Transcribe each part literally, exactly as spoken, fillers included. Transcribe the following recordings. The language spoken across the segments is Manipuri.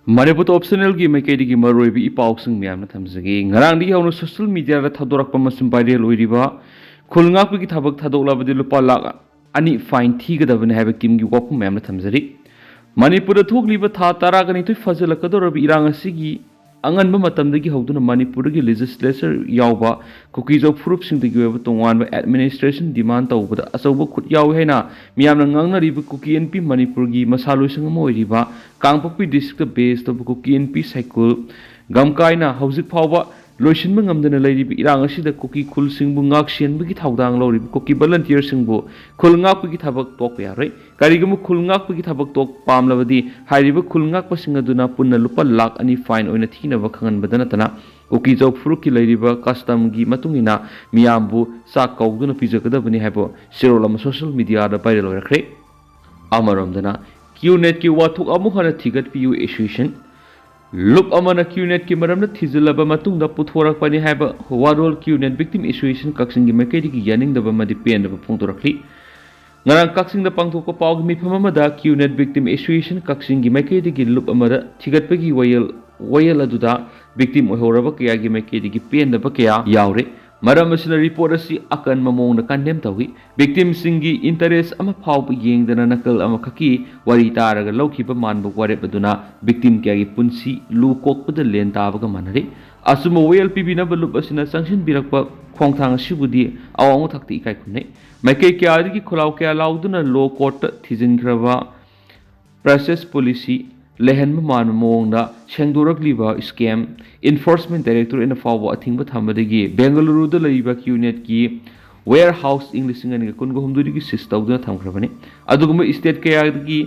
ꯃꯅꯤꯄꯨꯔ ꯇꯣꯞ ꯆꯦꯅꯦꯜꯒꯤ ꯃꯥꯏꯀꯩꯗꯒꯤ ꯃꯔꯨꯑꯣꯏꯕ ꯏ ꯄꯥꯎꯁꯤꯡ ꯃꯌꯥꯝꯅ ꯊꯝꯖꯒꯦ꯫ ꯉꯔꯥꯡꯗꯒꯤ ꯍꯧꯅ ꯁꯣꯁꯤꯌꯦꯜ ꯃꯤꯗꯤꯌꯥꯗ ꯊꯥꯗꯣꯔꯛꯄ ꯑꯃꯁꯨꯡ ꯚꯥꯏꯔꯦꯜ ꯑꯣꯏꯔꯤꯕ ꯈꯨꯜ ꯉꯥꯛꯄꯒꯤ ꯊꯕꯛ ꯊꯥꯗꯣꯛꯂꯕꯗꯤ ꯂꯨꯄꯥ ꯂꯥꯈ ꯑꯅꯤ ꯐꯥꯏꯟ ꯊꯤꯒꯗꯕꯅꯤ ꯍꯥꯏꯕ ꯀꯤꯝꯒꯤ ꯋꯥꯐꯝ ꯃꯌꯥꯝꯅ ꯊꯝꯖꯔꯤ꯫ ꯃꯅꯤꯄꯨꯔꯗ ꯊꯣꯛꯂꯤꯕ ꯊꯥ ꯇꯔꯥꯒꯅꯤꯊꯣꯏ ꯐꯥꯖꯤꯜꯂꯛꯀꯗꯧꯔꯕ ꯏꯔꯥꯡ ꯑꯁꯤꯒꯤ ꯑꯉꯟꯕ ꯃꯇꯝꯗꯒꯤ ꯍꯧꯗꯨꯅ ꯃꯅꯤꯄꯨꯔꯒꯤ ꯂꯦꯖꯤꯁꯂꯦꯆꯔ ꯌꯥꯎꯕ ꯀꯨꯀꯤꯖꯧ ꯐꯨꯔꯨꯞꯁꯤꯡꯗꯒꯤ ꯑꯣꯏꯕ ꯇꯣꯉꯥꯟꯕ ꯑꯦꯗꯃꯤꯅꯤꯁꯇ꯭ꯔꯦꯁꯟ ꯗꯤꯃꯥꯟ ꯇꯧꯕꯗ ꯑꯆꯧꯕ ꯈꯨꯠ ꯌꯥꯎꯏ ꯍꯥꯏꯅ ꯃꯤꯌꯥꯝꯅ ꯉꯥꯡꯅꯔꯤꯕ ꯀꯨꯀꯤ ꯑꯦꯟ ꯄꯤ ꯃꯅꯤꯄꯨꯔꯒꯤ ꯃꯁꯥꯂꯣꯏꯁꯪ ꯑꯃ ꯑꯣꯏꯔꯤꯕ ꯀꯥꯡꯄꯣꯛꯄꯤ ꯗꯤꯁꯇ꯭ꯔꯤꯛꯇ ꯕꯦꯁ ꯇꯧꯕ ꯀꯨꯀꯤ ꯑꯦꯟ ꯄꯤ ꯁꯥꯏꯀꯨꯜ ꯒꯝꯀꯥꯏꯅ ꯍꯧꯖꯤꯛ ꯐꯥꯎꯕ ꯂꯣꯏꯁꯤꯟꯕ ꯉꯝꯗꯅ ꯂꯩꯔꯤꯕ ꯏꯔꯥꯡ ꯑꯁꯤꯗ ꯀꯨꯀꯤ ꯈꯨꯜꯁꯤꯡꯕꯨ ꯉꯥꯛꯁꯦꯟꯕꯒꯤ ꯊꯧꯗꯥꯡ ꯂꯧꯔꯤꯕ ꯀꯨꯀꯤ ꯚꯣꯂꯟꯇꯤꯌꯔꯁꯤꯡꯕꯨ ꯈꯨꯜ ꯉꯥꯛꯄꯒꯤ ꯊꯕꯛ ꯇꯣꯛꯄ ꯌꯥꯔꯣꯏ꯫ ꯀꯔꯤꯒꯨꯝꯕ ꯈꯨꯜ ꯉꯥꯛꯄꯒꯤ ꯊꯕꯛ ꯇꯣꯛ ꯄꯥꯝꯂꯕꯗꯤ ꯍꯥꯏꯔꯤꯕ ꯈꯨꯜ ꯉꯥꯛꯄꯁꯤꯡ ꯑꯗꯨꯅ ꯄꯨꯟꯅ ꯂꯨꯄꯥ ꯂꯥꯈ ꯑꯅꯤ ꯐꯥꯏꯟ ꯑꯣꯏꯅ ꯊꯤꯅꯕ ꯈꯪꯍꯟꯕꯗ ꯅꯠꯇꯅ ꯀꯨꯀꯤꯖꯧ ꯐꯨꯔꯨꯞꯀꯤ ꯂꯩꯔꯤꯕ ꯀꯁꯇꯝꯒꯤ ꯃꯇꯨꯡ ꯏꯟꯅ ꯃꯤꯌꯥꯝꯕꯨ ꯆꯥꯛ ꯀꯧꯗꯨꯅ ꯄꯤꯖꯒꯗꯕꯅꯤ ꯍꯥꯏꯕ ꯆꯦꯔꯣꯜ ꯑꯃ ꯁꯣꯁꯤꯌꯦꯜ ꯃꯤꯗꯤꯌꯥꯗ ꯚꯥꯏꯔꯦꯜ ꯑꯣꯏꯔꯛꯈ꯭ꯔꯦ꯫ ꯑꯃꯔꯣꯝꯗꯅ ꯀ꯭ꯌꯨꯅꯦꯠꯀꯤ ꯋꯥꯊꯣꯛ ꯑꯃꯨꯛ ꯍꯟꯅ ꯊꯤꯒꯠꯄꯤꯌꯨ ꯑꯦꯁꯣꯁꯤꯌꯦꯁꯟ꯫ ꯂꯨꯞ ꯑꯃꯅ ꯀ꯭ꯌꯨꯅꯦꯠꯀꯤ ꯃꯔꯝꯗ ꯊꯤꯖꯤꯜꯂꯕ ꯃꯇꯨꯡꯗ ꯄꯨꯊꯣꯔꯛꯄꯅꯤ ꯍꯥꯏꯕ ꯋꯥꯔꯣꯜ ꯀ꯭ꯌꯨꯅꯦꯠ ꯚꯤꯛꯇꯤꯝ ꯑꯦꯁꯣꯁꯤꯌꯦꯁꯟ ꯀꯛꯆꯤꯡꯒꯤ ꯃꯥꯏꯀꯩꯗꯒꯤ ꯌꯥꯅꯤꯡꯗꯕ ꯑꯃꯗꯤ ꯄꯦꯟꯗꯕ ꯐꯣꯡꯗꯣꯔꯛꯂꯤ꯫ ꯉꯔꯥꯡ ꯀꯛꯆꯤꯡꯗ ꯄꯥꯡꯊꯣꯛꯄ ꯄꯥꯎꯒꯤ ꯃꯤꯐꯝ ꯑꯃꯗ ꯀ꯭ꯌꯨꯅꯦꯠ ꯚꯤꯛꯇꯤꯝ ꯑꯦꯁꯣꯁꯤꯌꯦꯁꯟ ꯀꯛꯆꯤꯡꯒꯤ ꯃꯥꯏꯀꯩꯗꯒꯤ ꯂꯨꯞ ꯑꯃꯗ ꯊꯤꯒꯠꯄꯒꯤ ꯋꯥꯌꯦꯜ ꯋꯥꯌꯦꯜ ꯑꯗꯨꯗ ꯚꯤꯛꯇꯤꯝ ꯑꯣꯏꯍꯧꯔꯕ ꯀꯌꯥꯒꯤ ꯃꯥꯏꯀꯩꯗꯒꯤ ꯄꯦꯟꯗꯕ ꯀꯌꯥ ꯌꯥꯎꯔꯦ꯫ ꯃꯔꯝ ꯑꯁꯤꯅ ꯔꯤꯄꯣꯔꯠ ꯑꯁꯤ ꯑꯀꯟꯕ ꯃꯑꯣꯡꯗ ꯀꯟꯗꯦꯝ ꯇꯧꯏ꯫ ꯚꯤꯛꯇꯤꯝꯁꯤꯡꯒꯤ ꯏꯟꯇꯔꯦꯁ ꯑꯃ ꯐꯥꯎꯕ ꯌꯦꯡꯗꯅ ꯅꯥꯀꯜ ꯑꯃꯈꯛꯀꯤ ꯋꯥꯔꯤ ꯇꯥꯔꯒ ꯂꯧꯈꯤꯕ ꯃꯥꯟꯕ ꯋꯥꯔꯦꯞ ꯑꯗꯨꯅ ꯚꯤꯛꯇꯤꯝ ꯀꯌꯥꯒꯤ ꯄꯨꯟꯁꯤ ꯂꯨ ꯀꯣꯛꯄꯗ ꯂꯦꯟ ꯇꯥꯕꯒ ꯃꯥꯟꯅꯔꯦ꯫ ꯑꯆꯨꯝꯕ ꯋꯥꯌꯦꯜ ꯄꯤꯕꯤꯅꯕ ꯂꯨꯞ ꯑꯁꯤꯅ ꯆꯪꯁꯤꯟꯕꯤꯔꯛꯄ ꯈꯣꯡꯊꯥꯡ ꯑꯁꯤꯕꯨꯗꯤ ꯑꯋꯥꯡꯕ ꯊꯥꯛꯇ ꯏꯀꯥꯏ ꯈꯨꯝꯅꯩ꯫ ꯃꯥꯏꯀꯩ ꯀꯌꯥꯗꯒꯤ ꯈꯣꯜꯂꯥꯎ ꯀꯌꯥ ꯂꯥꯎꯗꯨꯅ ꯂꯣ ꯀꯣꯔꯠꯇ ꯊꯤꯖꯤꯟꯈ꯭ꯔꯕ ꯄ꯭ꯔꯥꯏꯁꯦꯁ ꯄꯣꯂꯤꯁꯤ ꯂꯩꯍꯟꯕ ꯃꯥꯟꯕ ꯃꯑꯣꯡꯗ ꯁꯦꯡꯗꯣꯔꯛꯂꯤꯕ ꯁ꯭ꯀꯦꯝ ꯑꯦꯟꯐꯣꯔꯁꯃꯦꯟ ꯗꯥꯏꯔꯦꯛꯇꯣꯔꯦꯠꯅ ꯐꯥꯎꯕ ꯑꯊꯤꯡꯕ ꯊꯝꯕꯗꯒꯤ ꯕꯦꯡꯒꯂꯨꯔꯨꯗ ꯂꯩꯔꯤꯕ ꯀ꯭ꯌꯨꯅꯦꯠꯀꯤ ꯋꯦꯌꯔ ꯍꯥꯎꯁ ꯏꯪ ꯂꯤꯁꯤꯡ ꯑꯅꯤꯒ ꯀꯨꯟꯒ ꯍꯨꯝꯗꯣꯏꯗꯒꯤ ꯁꯤꯖ ꯇꯧꯗꯨꯅ ꯊꯝꯈ꯭ꯔꯕꯅꯤ꯫ ꯑꯗꯨꯒꯨꯝꯕ ꯁ꯭ꯇꯦꯠ ꯀꯌꯥꯗꯒꯤ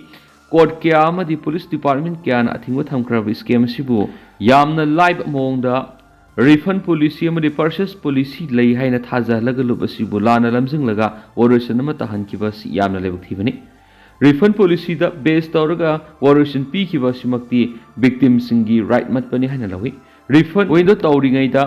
ꯀꯣꯔꯠ ꯀꯌꯥ ꯑꯃꯗꯤ ꯄꯨꯂꯤꯁ ꯗꯤꯄꯥꯔꯠꯃꯦꯟ ꯀꯌꯥꯅ ꯑꯊꯤꯡꯕ ꯊꯝꯈ꯭ꯔꯕ ꯁ꯭ꯀꯦꯝ ꯑꯁꯤꯕꯨ ꯌꯥꯝꯅ ꯂꯥꯏꯕ ꯃꯑꯣꯡꯗ ꯔꯤꯐꯟ ꯄꯣꯂꯤꯁꯤ ꯑꯃꯗꯤ ꯄꯔꯆꯦꯁ ꯄꯣꯂꯤꯁꯤ ꯂꯩ ꯍꯥꯏꯅ ꯊꯥꯖꯍꯜꯂꯒ ꯂꯨꯞ ꯑꯁꯤꯕꯨ ꯂꯥꯟꯅ ꯂꯝꯖꯤꯡꯂꯒ ꯋꯥꯔꯣꯏꯁꯤꯟ ꯑꯃ ꯇꯥꯍꯟꯈꯤꯕ ꯑꯁꯤ ꯌꯥꯝꯅ ꯂꯥꯏꯕꯛ ꯊꯤꯕꯅꯤ꯫ ꯔꯤꯐꯟ ꯄꯣꯂꯤꯁꯤꯗ ꯕꯦꯁ ꯇꯧꯔꯒ ꯋꯥꯔꯣꯏꯁꯤꯟ ꯄꯤꯈꯤꯕ ꯑꯁꯤꯃꯛꯇꯤ ꯚꯤꯛꯇꯤꯝꯁꯤꯡꯒꯤ ꯔꯥꯏꯠ ꯃꯠꯄꯅꯤ ꯍꯥꯏꯅ ꯂꯧꯏ꯫ ꯔꯤꯐꯟ ꯋꯤꯟꯗꯣ ꯇꯧꯔꯤꯉꯩꯗ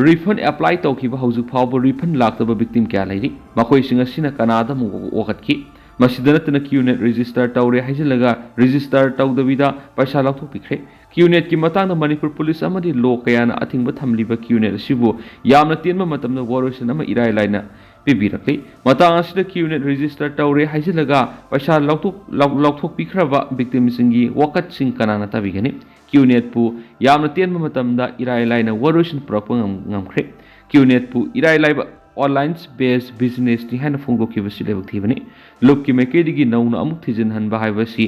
ꯔꯤꯐꯟ ꯑꯦꯄ꯭ꯂꯥꯏ ꯇꯧꯈꯤꯕ ꯍꯧꯖꯤꯛ ꯐꯥꯎꯕ ꯔꯤꯐꯟ ꯂꯥꯛꯇꯕ ꯚꯤꯛꯇꯤꯝ ꯀꯌꯥ ꯂꯩꯔꯤ꯫ ꯃꯈꯣꯏꯁꯤꯡ ꯑꯁꯤꯅ ꯀꯅꯥꯗ ꯑꯃꯨꯛ ꯋꯥꯀꯠꯈꯤ꯫ ꯃꯁꯤꯗ ꯅꯠꯇꯅ QNet register ꯇꯧꯔꯦ ꯍꯥꯏꯖꯤꯜꯂꯒ register ꯇꯧꯗꯕꯤꯗ ꯄꯩꯁꯥ ꯂꯧꯊꯣꯛꯄꯤꯈ꯭ꯔꯦ꯫ QNetꯀꯤ ꯃꯇꯥꯡꯗ ꯃꯅꯤꯄꯨꯔ ꯄꯨꯂꯤꯁ ꯑꯃꯗꯤ ꯂꯣ ꯀꯌꯥꯅ ꯑꯊꯤꯡꯕ ꯊꯝꯂꯤꯕ QNet ꯑꯁꯤꯕꯨ ꯌꯥꯝꯅ ꯇꯦꯟꯕ ꯃꯇꯝꯗ ꯋꯥꯔꯣꯏꯁꯤꯟ ꯑꯃ ꯏꯔꯥꯏ ꯂꯥꯏꯅ ꯄꯤꯕꯤꯔꯛꯂꯤ꯫ ꯃꯇꯥꯡ ꯑꯁꯤꯗ QNet register ꯇꯧꯔꯦ ꯍꯥꯏꯖꯤꯜꯂꯒ ꯄꯩꯁꯥ ꯂꯧꯊꯣꯛ-, ꯂꯧ-, ꯂꯧꯊꯣꯛꯄꯤꯈ꯭ꯔꯕ victimꯁꯤꯡꯒꯤ ꯋꯥꯀꯠꯁꯤꯡ ꯀꯅꯥꯅ ꯇꯥꯕꯤꯒꯅꯤ? QNetꯄꯨ ꯌꯥꯝꯅ ꯇꯦꯟꯕ ꯃꯇꯝꯗ ꯏꯔꯥꯏ ꯂꯥꯏꯅ ꯋꯥꯔꯣꯏꯁꯤꯟ ꯄꯨꯔꯛꯄ ꯉꯝ-, ꯉꯝꯈ꯭ꯔꯦ꯫ QNetꯄꯨ ꯏꯔꯥꯏ ꯂꯥꯏꯕ online based businessꯅꯤ ꯍꯥꯏꯅ ꯐꯣꯡꯗꯣꯛꯈꯤꯕꯁꯤ ꯂꯥꯏꯕꯛ ꯊꯤꯕꯅꯤ꯫ ꯂꯨꯞꯀꯤ ꯃꯥꯏꯀꯩꯗꯒꯤ ꯅꯧꯅ ꯑꯃꯨꯛ ꯊꯤꯖꯤꯟꯍꯟꯕ ꯍꯥꯏꯕꯁꯤ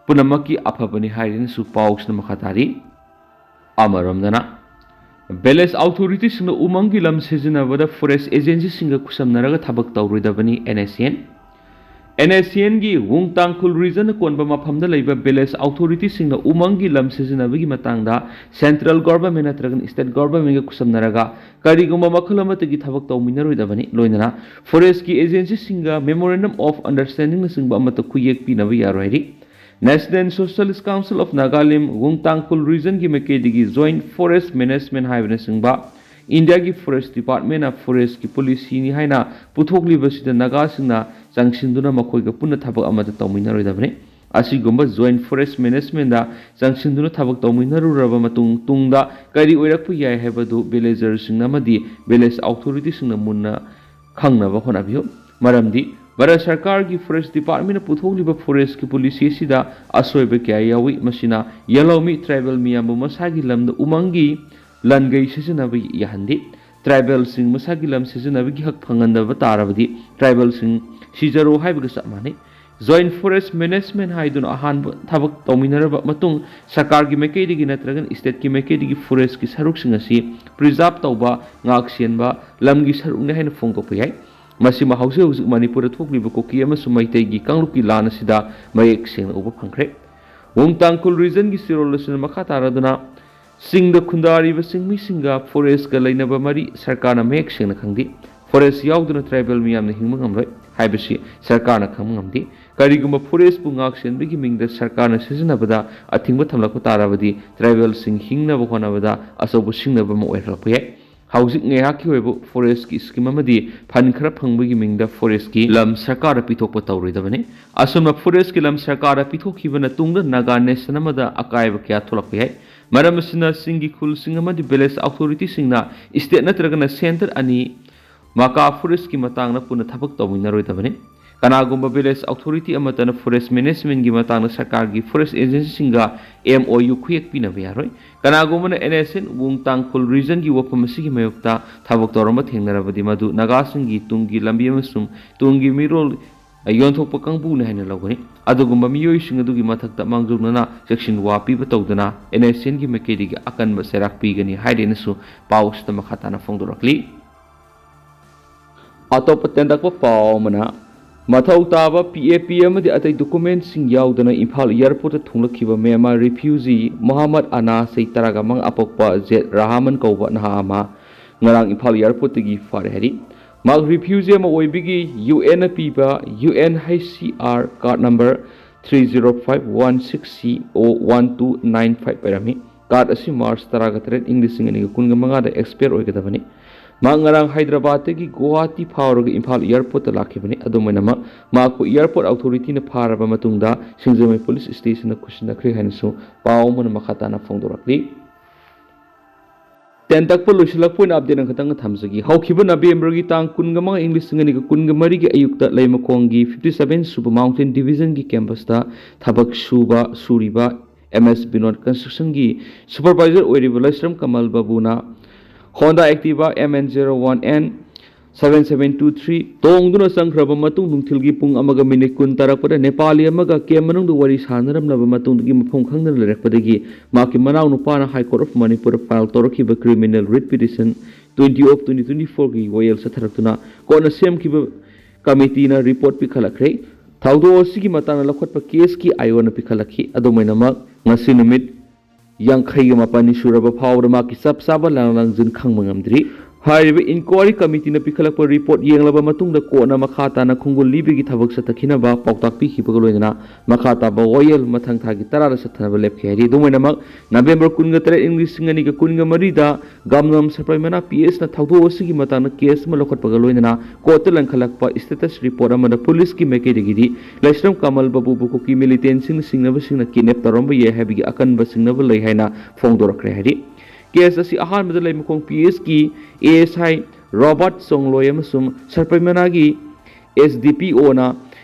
ꯄꯨꯝꯅꯃꯛꯀꯤ ꯑꯐꯕꯅꯤ ꯍꯥꯏꯗꯨꯅꯁꯨ ꯄꯥꯎꯁꯤꯅ ꯃꯈꯥ ꯇꯥꯔꯤ꯫ ꯑꯃꯔꯣꯝꯗꯅ, village authorityꯁꯤꯡꯅ ꯎꯃꯪꯒꯤ ꯂꯝ ꯁꯤꯖꯤꯟꯅꯕꯗ forest agencyꯁꯤꯡꯒ ꯈꯨꯠꯁꯝꯅꯔꯒ ꯊꯕꯛ ꯇꯧꯔꯣꯏꯗꯕꯅꯤ NSCN꯫ NSCNꯒꯤ ꯋꯨꯡ ꯇꯥꯡꯈꯨꯜ regionꯅ ꯀꯣꯟꯕ ꯃꯐꯝꯗ ꯂꯩꯕ village authorityꯁꯤꯡꯅ ꯎꯃꯪꯒꯤ ꯂꯝ ꯁꯤꯖꯤꯟꯅꯕꯒꯤ ꯃꯇꯥꯡꯗ central government ꯅꯠꯇ꯭ꯔꯒ state governmentꯒ ꯈꯨꯠꯁꯝꯅꯔꯒ ꯀꯔꯤꯒꯨꯝꯕ ꯃꯈꯜ ꯑꯃꯠꯇꯒꯤ ꯊꯕꯛ ꯇꯧꯃꯤꯟꯅꯔꯣꯏꯗꯕꯅꯤ꯫ ꯂꯣꯏꯅꯅ forestꯀꯤ agencyꯁꯤꯡꯒ memorandum of understandingꯅꯆꯤꯡꯕ ꯑꯃꯠꯇ ꯈꯨꯌꯦꯛ ꯄꯤꯅꯕ ꯌꯥꯔꯣꯏ ꯍꯥꯏꯔꯤ꯫ National Socialist Council of Nagalim ꯋꯨꯡ ꯇꯥꯡꯈꯨꯜ regionꯒꯤ ꯃꯥꯏꯀꯩꯗꯒꯤ Joint Forest Management ꯍꯥꯏꯕꯅꯆꯤꯡꯕ ꯏꯟꯗꯤꯌꯥꯒꯤ forest departmentꯅ forestꯀꯤ policyꯅꯤ ꯍꯥꯏꯅ ꯄꯨꯊꯣꯛꯂꯤꯕꯁꯤꯗ ꯅꯥꯒꯥꯁꯤꯡꯅ ꯆꯪꯁꯤꯟꯗꯨꯅ ꯃꯈꯣꯏꯒ ꯄꯨꯟꯅ ꯊꯕꯛ ꯑꯃꯠꯇ ꯇꯧꯃꯤꯟꯅꯔꯣꯏꯗꯕꯅꯤ꯫ ꯑꯁꯤꯒꯨꯝꯕ Joint Forest Managementꯗ ꯆꯪꯁꯤꯟꯗꯨꯅ ꯊꯕꯛ ꯇꯧꯃꯤꯟꯅꯔꯨꯔꯕ ꯃꯇꯨꯡ ꯇꯨꯡꯗ ꯀꯔꯤ ꯑꯣꯏꯔꯛꯄ ꯌꯥꯏ ꯍꯥꯏꯕꯗꯨ villagerꯁꯤꯡꯅ ꯑꯃꯗꯤ village authorityꯁꯤꯡꯅ ꯃꯨꯟꯅ ꯈꯪꯅꯕ ꯍꯣꯠꯅꯕꯤꯌꯨ꯫ ꯃꯔꯝꯗꯤ ꯚꯥꯔꯠ ꯁꯔꯀꯥꯔꯒꯤ forest departmentꯅ ꯄꯨꯊꯣꯛꯂꯤꯕ forestꯀꯤ policy ꯑꯁꯤꯗ ꯑꯁꯣꯏꯕ ꯀꯌꯥ ꯌꯥꯎꯏ꯫ ꯃꯁꯤꯅ ꯌꯦꯜꯍꯧꯃꯤ tribal ꯃꯤꯌꯥꯝꯕꯨ ꯃꯁꯥꯒꯤ ꯂꯝꯗ ꯎꯃꯪꯒꯤ ꯂꯟꯒꯩ ꯁꯤꯖꯤꯟꯅꯕ ꯌꯥꯍꯟꯗꯦ꯫ Tribalꯁꯤꯡ ꯃꯁꯥꯒꯤ ꯂꯝ ꯁꯤꯖꯤꯟꯅꯕꯒꯤ ꯍꯛ ꯐꯪꯍꯟꯗꯕ ꯇꯥꯔꯕꯗꯤ tribalꯁꯤꯡ ꯁꯤꯖꯔꯣ ꯍꯥꯏꯕꯒ ꯆꯞ ꯃꯥꯟꯅꯩ꯫ Joint Forest Management ꯍꯥꯏꯗꯨꯅ ꯑꯍꯥꯟꯕ ꯊꯕꯛ ꯇꯧꯃꯤꯟꯅꯔꯕ ꯃꯇꯨꯡ ꯁꯔꯀꯥꯔꯒꯤ ꯃꯥꯏꯀꯩꯗꯒꯤ ꯅꯠꯇ꯭ꯔꯒꯅ stateꯀꯤ ꯃꯥꯏꯀꯩꯗꯒꯤ forestꯀꯤ ꯁꯔꯨꯛꯁꯤꯡ ꯑꯁꯤ preserve ꯇꯧꯕ, ꯉꯥꯛ ꯁꯦꯟꯕ ꯂꯝꯒꯤ ꯁꯔꯨꯛꯅꯤ ꯍꯥꯏꯅ ꯐꯣꯡꯗꯣꯛꯄ ꯌꯥꯏ꯫ ꯃꯁꯤꯃ ꯍꯧꯖꯤꯛ ꯍꯧꯖꯤꯛ ꯃꯅꯤꯄꯨꯔꯗ ꯊꯣꯛꯂꯤꯕ ꯀꯨꯀꯤ ꯑꯃꯁꯨꯡ ꯃꯩꯇꯩꯒꯤ ꯀꯥꯡꯂꯨꯞꯀꯤ ꯂꯥꯟ ꯑꯁꯤꯗ ꯃꯌꯦꯛ ꯁꯦꯡꯅ ꯎꯕ ꯐꯪꯈ꯭ꯔꯦ꯫ ꯋꯨꯡ ꯇꯥꯡꯈꯨꯜ regionꯒꯤ ꯆꯦꯔꯣꯜ ꯑꯁꯤꯅ ꯃꯈꯥ ꯇꯥꯔꯗꯨꯅ ꯆꯤꯡꯗ ꯈꯨꯟꯗꯥꯔꯤꯕꯁꯤꯡ ꯃꯤꯁꯤꯡꯒ forestꯀ ꯂꯩꯅꯕ ꯃꯔꯤ ꯁꯔꯀꯥꯔꯅ ꯃꯌꯦꯛ ꯁꯦꯡꯅ ꯈꯪꯗꯦ꯫ Forest ꯌꯥꯎꯗꯅ tribal ꯃꯤꯌꯥꯝꯅ ꯍꯤꯡꯕ ꯉꯝꯂꯣꯏ ꯍꯥꯏꯕꯁꯤ ꯁꯔꯀꯥꯔꯅ ꯈꯪꯕ ꯉꯝꯗꯦ꯫ ꯀꯔꯤꯒꯨꯝꯕ forestꯄꯨ ꯉꯥꯛ ꯁꯦꯟꯕꯒꯤ ꯃꯤꯡꯗ ꯁꯔꯀꯥꯔꯅ ꯁꯤꯖꯤꯟꯅꯕꯗ ꯑꯊꯤꯡꯕ ꯊꯝꯂꯛꯄ ꯇꯥꯔꯕꯗꯤ tribalꯁꯤꯡ ꯍꯤꯡꯅꯕ ꯍꯣꯠꯅꯕꯗ ꯑꯆꯧꯕ ꯁꯤꯡꯅꯕ ꯑꯃ ꯑꯣꯏꯔꯛꯄ ꯌꯥꯏ꯫ ꯍꯧꯖꯤꯛ ꯉꯥꯏꯍꯥꯛꯀꯤ ꯑꯣꯏꯕ ꯐꯣꯔꯦꯁꯀꯤ ꯁ꯭ꯀꯤꯝ ꯑꯃꯗꯤ ꯐꯟ ꯈꯔ ꯐꯪꯕꯒꯤ ꯃꯤꯡꯗ ꯐꯣꯔꯦꯁꯀꯤ ꯂꯝ ꯁꯔꯀꯥꯔꯗ ꯄꯤꯊꯣꯛꯄ ꯇꯧꯔꯣꯏꯗꯕꯅꯤ꯫ ꯑꯁꯨꯝꯅ ꯐꯣꯔꯦꯁꯀꯤ ꯂꯝ ꯁꯔꯀꯥꯔꯗ ꯄꯤꯊꯣꯛꯈꯤꯕ ꯃꯇꯨꯡꯗ ꯅꯥꯒꯥ ꯅꯦꯁꯟ ꯑꯃꯗ ꯑꯀꯥꯏꯕ ꯀꯌꯥ ꯊꯣꯛꯂꯛꯄ ꯌꯥꯏ꯫ ꯃꯔꯝ ꯑꯁꯤꯅ ꯆꯤꯡꯒꯤ ꯈꯨꯜꯁꯤꯡ ꯑꯃꯗꯤ ꯚꯤꯂꯦꯖ ꯑꯣꯊꯣꯔꯤꯇꯤꯁꯤꯡꯅ ꯁ꯭ꯇꯦꯠ ꯅꯠꯇ꯭ꯔꯒꯅ ꯁꯦꯟꯇꯔ ꯑꯅꯤ ꯃꯀꯥ ꯐꯣꯔꯦꯁꯀꯤ ꯃꯇꯥꯡꯗ ꯄꯨꯟꯅ ꯊꯕꯛ ꯇꯧꯃꯤꯟꯅꯔꯣꯏꯗꯕꯅꯤ꯫ ꯀꯅꯥꯒꯨꯝꯕ ꯚꯤꯂꯦꯖ ꯑꯣꯊꯣꯔꯤꯇꯤ ꯑꯃꯠꯇꯅ ꯐꯣꯔꯦꯁ ꯃꯦꯅꯦꯖꯃꯦꯟꯒꯤ ꯃꯇꯥꯡꯗ ꯁꯔꯀꯥꯔꯒꯤ ꯐꯣꯔꯦꯁ ꯑꯦꯖꯦꯟꯁꯤꯁꯤꯡꯒ ꯑꯦꯝ ꯑꯣ ꯌꯨ ꯈꯨꯌꯦꯛ ꯄꯤꯅꯕ ꯌꯥꯔꯣꯏ꯫ ꯀꯅꯥꯒꯨꯝꯕꯅ ꯑꯦꯟ ꯑꯦꯁ ꯑꯦꯟ ꯋꯨꯡ ꯇꯥꯡꯈꯨꯜ ꯔꯤꯖꯟꯒꯤ ꯋꯥꯐꯝ ꯑꯁꯤꯒꯤ ꯃꯥꯌꯣꯛꯇ ꯊꯕꯛ ꯇꯧꯔꯝꯕ ꯊꯦꯡꯅꯔꯕꯗꯤ, ꯃꯗꯨ ꯅꯥꯒꯥꯁꯤꯡꯒꯤ ꯇꯨꯡꯒꯤ ꯂꯝꯕꯤ ꯑꯃꯁꯨꯡ ꯇꯨꯡꯒꯤ ꯃꯤꯔꯣꯜ ꯌꯣꯟꯊꯣꯛꯄ ꯀꯥꯡꯕꯨꯅꯤ ꯍꯥꯏꯅ ꯂꯧꯒꯅꯤ꯫ ꯑꯗꯨꯒꯨꯝꯕ ꯃꯤꯑꯣꯏꯁꯤꯡ ꯑꯗꯨꯒꯤ ꯃꯊꯛꯇ ꯃꯥꯡꯖꯧꯅꯅ ꯆꯦꯛꯁꯤꯟ ꯋꯥ ꯄꯤꯕ ꯇꯧꯗꯅ ꯑꯦꯟ ꯑꯦꯁ ꯑꯦꯟꯒꯤ ꯃꯥꯏꯀꯩꯗꯒꯤ ꯑꯀꯟꯕ ꯆꯩꯔꯥꯛ ꯄꯤꯒꯅꯤ ꯍꯥꯏꯔꯦꯅꯁꯨ ꯄꯥꯎ ꯑꯁꯤꯗ ꯃꯈꯥ ꯇꯥꯅ ꯐꯣꯡꯗꯣꯔꯛꯂꯤ꯫ ꯑꯇꯣꯞꯄ ꯇꯦꯟꯇꯛꯄ ꯄꯥꯎ ꯑꯃꯅ, ꯃꯊꯧ ꯇꯥꯕ ꯄꯤ ꯑꯦ ꯄꯤ ꯑꯃꯗꯤ ꯑꯇꯩ ꯗꯣꯀꯨꯃꯦꯟꯁꯤꯡ ꯌꯥꯎꯗꯅ ꯏꯝꯐꯥꯜ ꯑꯦꯌꯔꯄꯣꯔꯠꯇ ꯊꯨꯡꯂꯛꯈꯤꯕ ꯃ꯭ꯌꯥꯟꯃꯥꯔ ꯔꯤꯐ꯭ꯌꯨꯖꯤ ꯃꯣꯍꯥꯃꯠ ꯑꯅꯥ, ꯆꯍꯤ ꯇꯔꯥꯒ ꯃꯉꯥ, ꯑꯄꯣꯛꯄ ꯖꯦꯠ ꯔꯍꯥꯃꯟ ꯀꯧꯕ ꯅꯍꯥ ꯑꯃ ꯉꯔꯥꯡ ꯏꯝꯐꯥꯜ ꯑꯦꯌꯔꯄꯣꯔꯠꯇꯒꯤ ꯐꯥꯔꯦ ꯍꯥꯏꯔꯤ꯫ ꯃꯍꯥꯛ ꯔꯤꯐ꯭ꯌꯨꯖꯤ ꯑꯃ ꯑꯣꯏꯕꯒꯤ ꯌꯨ ꯑꯦꯟꯅ ꯄꯤꯕ U N H C R card number three zero five one six C O one two nine five ꯑꯣꯏꯔꯝꯃꯤ꯫ ꯀꯥꯔꯗ ꯑꯁꯤ ꯃꯥꯔꯆ ꯇꯔꯥꯒ ꯇꯔꯦꯠ, ꯏꯪ ꯂꯤꯁꯤꯡ ꯑꯅꯤꯒ ꯀꯨꯟꯒ ꯃꯉꯥꯗ ꯑꯦꯛꯁꯄꯌꯔ ꯑꯣꯏꯒꯗꯕꯅꯤ꯫ ꯃꯍꯥꯛ ꯉꯔꯥꯡ ꯍꯥꯏꯗ꯭ꯔꯕꯥꯗꯇꯒꯤ ꯒꯨꯋꯥꯍꯥꯇꯤ ꯐꯥꯎꯔꯒ ꯏꯝꯐꯥꯜ ꯑꯦꯌꯔꯄꯣꯔꯠꯇ ꯂꯥꯛꯈꯤꯕꯅꯤ꯫ ꯑꯗꯨꯝ ꯑꯣꯏꯅꯃꯛ, ꯃꯍꯥꯛꯄꯨ ꯑꯦꯌꯔꯄꯣꯔꯠ ꯑꯣꯊꯣꯔꯤꯇꯤꯅ ꯐꯥꯔꯕ ꯃꯇꯨꯡꯗ ꯁꯤꯡꯖꯃꯩ ꯄꯨꯂꯤꯁ ꯁ꯭ꯇꯦꯁꯟꯗ ꯈꯨꯠꯁꯤꯟꯅꯈ꯭ꯔꯦ ꯍꯥꯏꯅꯁꯨ ꯄꯥꯎ ꯑꯃꯅ ꯃꯈꯥ ꯇꯥꯅ ꯐꯣꯡꯗꯣꯔꯛꯂꯤ꯫ ꯇꯦꯟꯇꯛꯄ ꯂꯣꯏꯁꯤꯜꯂꯛꯄ ꯑꯣꯏꯅ ꯑꯞꯗꯦꯠ ꯑꯃꯈꯛꯇꯪ ꯊꯝꯖꯒꯦ꯫ ꯍꯧꯈꯤꯕ ꯅꯕꯦꯝꯕꯔꯒꯤ ꯇꯥꯡ ꯀꯨꯟꯒ ꯃꯉꯥ, ꯏꯪ ꯂꯤꯁꯤꯡ ꯑꯅꯤꯒ ꯀꯨꯟꯒ ꯃꯔꯤꯒꯤ ꯑꯌꯨꯛꯇ ꯂꯩꯃꯈꯣꯡꯒꯤ ꯐꯤꯐꯇꯤ ꯁꯚꯦꯟ ꯁꯨꯕ ꯃꯥꯎꯟꯇꯦꯟ ꯗꯤꯕꯤꯖꯟꯒꯤ ꯀꯦꯝꯄꯁꯇ ꯊꯕꯛ ꯁꯨꯕ, ꯁꯨꯔꯤꯕ ꯑꯦꯝ ꯑꯦꯁ ꯕꯤꯅꯣꯗ ꯀꯟꯁꯇ꯭ꯔꯛꯁꯟꯒꯤ ꯁꯨꯄꯔꯚꯥꯏꯖꯔ ꯑꯣꯏꯔꯤꯕ ꯂꯩꯁ꯭ꯔꯝ ꯀꯃꯜ ꯕꯥꯕꯨꯅ Honda Activa M N zero one N seven seven two three ꯇꯣꯡꯗꯨꯅ ꯆꯪꯈ꯭ꯔꯕ ꯃꯇꯨꯡ, ꯅꯨꯡꯊꯤꯜꯒꯤ ꯄꯨꯡ ꯑꯃꯒ ꯃꯤꯅꯤꯠ ꯀꯨꯟ ꯇꯥꯔꯛꯄꯗ ꯅꯦꯄꯥꯂꯤ ꯑꯃꯒ ꯀꯦꯝ ꯃꯅꯨꯡꯗ ꯋꯥꯔꯤ ꯁꯥꯟꯅꯔꯝꯂꯕ ꯃꯇꯨꯡꯗꯒꯤ ꯃꯐꯝ ꯈꯪꯗꯅ ꯂꯩꯔꯛꯄꯗꯒꯤ ꯃꯍꯥꯛꯀꯤ ꯃꯅꯥꯎ ꯅꯨꯄꯥꯅ ꯍꯥꯏ ꯀꯣꯔꯠ ꯑꯣꯐ ꯃꯅꯤꯄꯨꯔꯗ ꯐꯥꯏꯜ ꯇꯧꯔꯛꯈꯤꯕ criminal read petition twenty off twenty twenty ꯐꯣꯔꯒꯤ ꯋꯥꯌꯦꯜ ꯆꯠꯊꯔꯛꯇꯨꯅ ꯀꯣꯟꯅ ꯁꯦꯝꯈꯤꯕ ꯀꯃꯤꯇꯤꯅ ꯔꯤꯄꯣꯔꯠ ꯄꯤꯈꯠꯂꯛꯈ꯭ꯔꯦ꯫ ꯊꯧꯗꯣꯛ ꯑꯁꯤꯒꯤ ꯃꯇꯥꯡꯗ ꯂꯧꯈꯠꯄ ꯀꯦꯁꯀꯤ ꯑꯥꯏ ꯑꯣꯅ ꯄꯤꯈꯠꯂꯛꯈꯤ꯫ ꯑꯗꯨꯝ ꯑꯣꯏꯅꯃꯛ, ꯉꯁꯤ ꯅꯨꯃꯤꯠ ꯌꯥꯡꯈꯩꯒ ꯃꯥꯄꯟꯅꯤ ꯁꯨꯔꯕ ꯐꯥꯎꯕꯗ ꯃꯍꯥꯛꯀꯤ ꯆꯞ ꯆꯥꯕ ꯂꯥꯡ ꯂꯥꯡꯖꯤꯟ ꯈꯪꯕ ꯉꯝꯗ꯭ꯔꯤ꯫ ꯍꯥꯏꯔꯤꯕ ꯏꯟꯀ꯭ꯋꯥꯔꯤ ꯀꯃꯤꯇꯤꯅ ꯄꯤꯈꯠꯂꯛꯄ ꯔꯤꯄꯣꯔꯠ ꯌꯦꯡꯂꯕ ꯃꯇꯨꯡꯗ ꯀꯣꯔꯠꯅ ꯃꯈꯥ ꯇꯥꯅ ꯈꯣꯡꯒꯨꯜ ꯂꯤꯕꯒꯤ ꯊꯕꯛ ꯆꯠꯊꯈꯤꯅꯕ ꯄꯥꯎꯇꯥꯛ ꯄꯤꯈꯤꯕꯒ ꯂꯣꯏꯅꯅ ꯃꯈꯥ ꯇꯥꯕ ꯋꯥꯌꯦꯜ ꯃꯊꯪ ꯊꯥꯒꯤ ꯇꯔꯥꯗ ꯆꯠꯊꯅꯕ ꯂꯦꯞꯈꯤ ꯍꯥꯏꯔꯤ꯫ ꯑꯗꯨꯝ ꯑꯣꯏꯅꯃꯛ, ꯅꯕꯦꯝꯕꯔ ꯀꯨꯟꯒ ꯇꯔꯦꯠ, ꯏꯪ ꯂꯤꯁꯤꯡ ꯑꯅꯤꯒ ꯀꯨꯟꯒ ꯃꯔꯤꯗ ꯒꯥꯝꯅꯥꯝ ꯁꯔꯄꯩꯃꯅꯥ ꯄꯤ ꯑꯦꯁꯅ ꯊꯧꯗꯣꯛ ꯑꯁꯤꯒꯤ ꯃꯇꯥꯡꯗ ꯀꯦꯁ ꯑꯃ ꯂꯧꯈꯠꯄꯒ ꯂꯣꯏꯅꯅ ꯀꯣꯔꯠꯇ ꯂꯪꯈꯠꯂꯛꯄ ꯁ꯭ꯇꯦꯇꯁ ꯔꯤꯄꯣꯔꯠ ꯑꯃꯗ ꯄꯨꯂꯤꯁꯀꯤ ꯃꯥꯏꯀꯩꯗꯒꯤꯗꯤ ꯂꯥꯏꯁ꯭ꯔꯝ ꯀꯃꯜ ꯕꯥꯕꯨꯕꯨ ꯀꯨꯀꯤ ꯃꯤꯂꯤꯇꯦꯟꯁꯤꯡꯅ ꯆꯤꯡꯅꯕꯁꯤꯡꯅ ꯀꯤꯗꯅꯦꯞ ꯇꯧꯔꯝꯕ ꯌꯥꯏ ꯍꯥꯏꯕꯒꯤ ꯑꯀꯟꯕ ꯆꯤꯡꯅꯕ ꯂꯩ ꯍꯥꯏꯅ ꯐꯣꯡꯗꯣꯔꯛꯈ꯭ꯔꯦ ꯍꯥꯏꯔꯤ꯫ ꯀꯦꯁ ꯑꯁꯤ ꯑꯍꯥꯟꯕꯗ ꯂꯩꯃꯈꯣꯡ ꯄꯤ ꯑꯦꯁꯀꯤ ꯑꯦ ꯑꯦꯁ ꯑꯥꯏ ꯔꯣꯕꯥꯔꯠ ꯆꯣꯡꯂꯣꯏ ꯑꯃꯁꯨꯡ ꯁꯔꯄꯩꯃꯅꯥꯒꯤ ꯑꯦꯁ ꯗꯤ ꯄꯤ ꯑꯣꯅ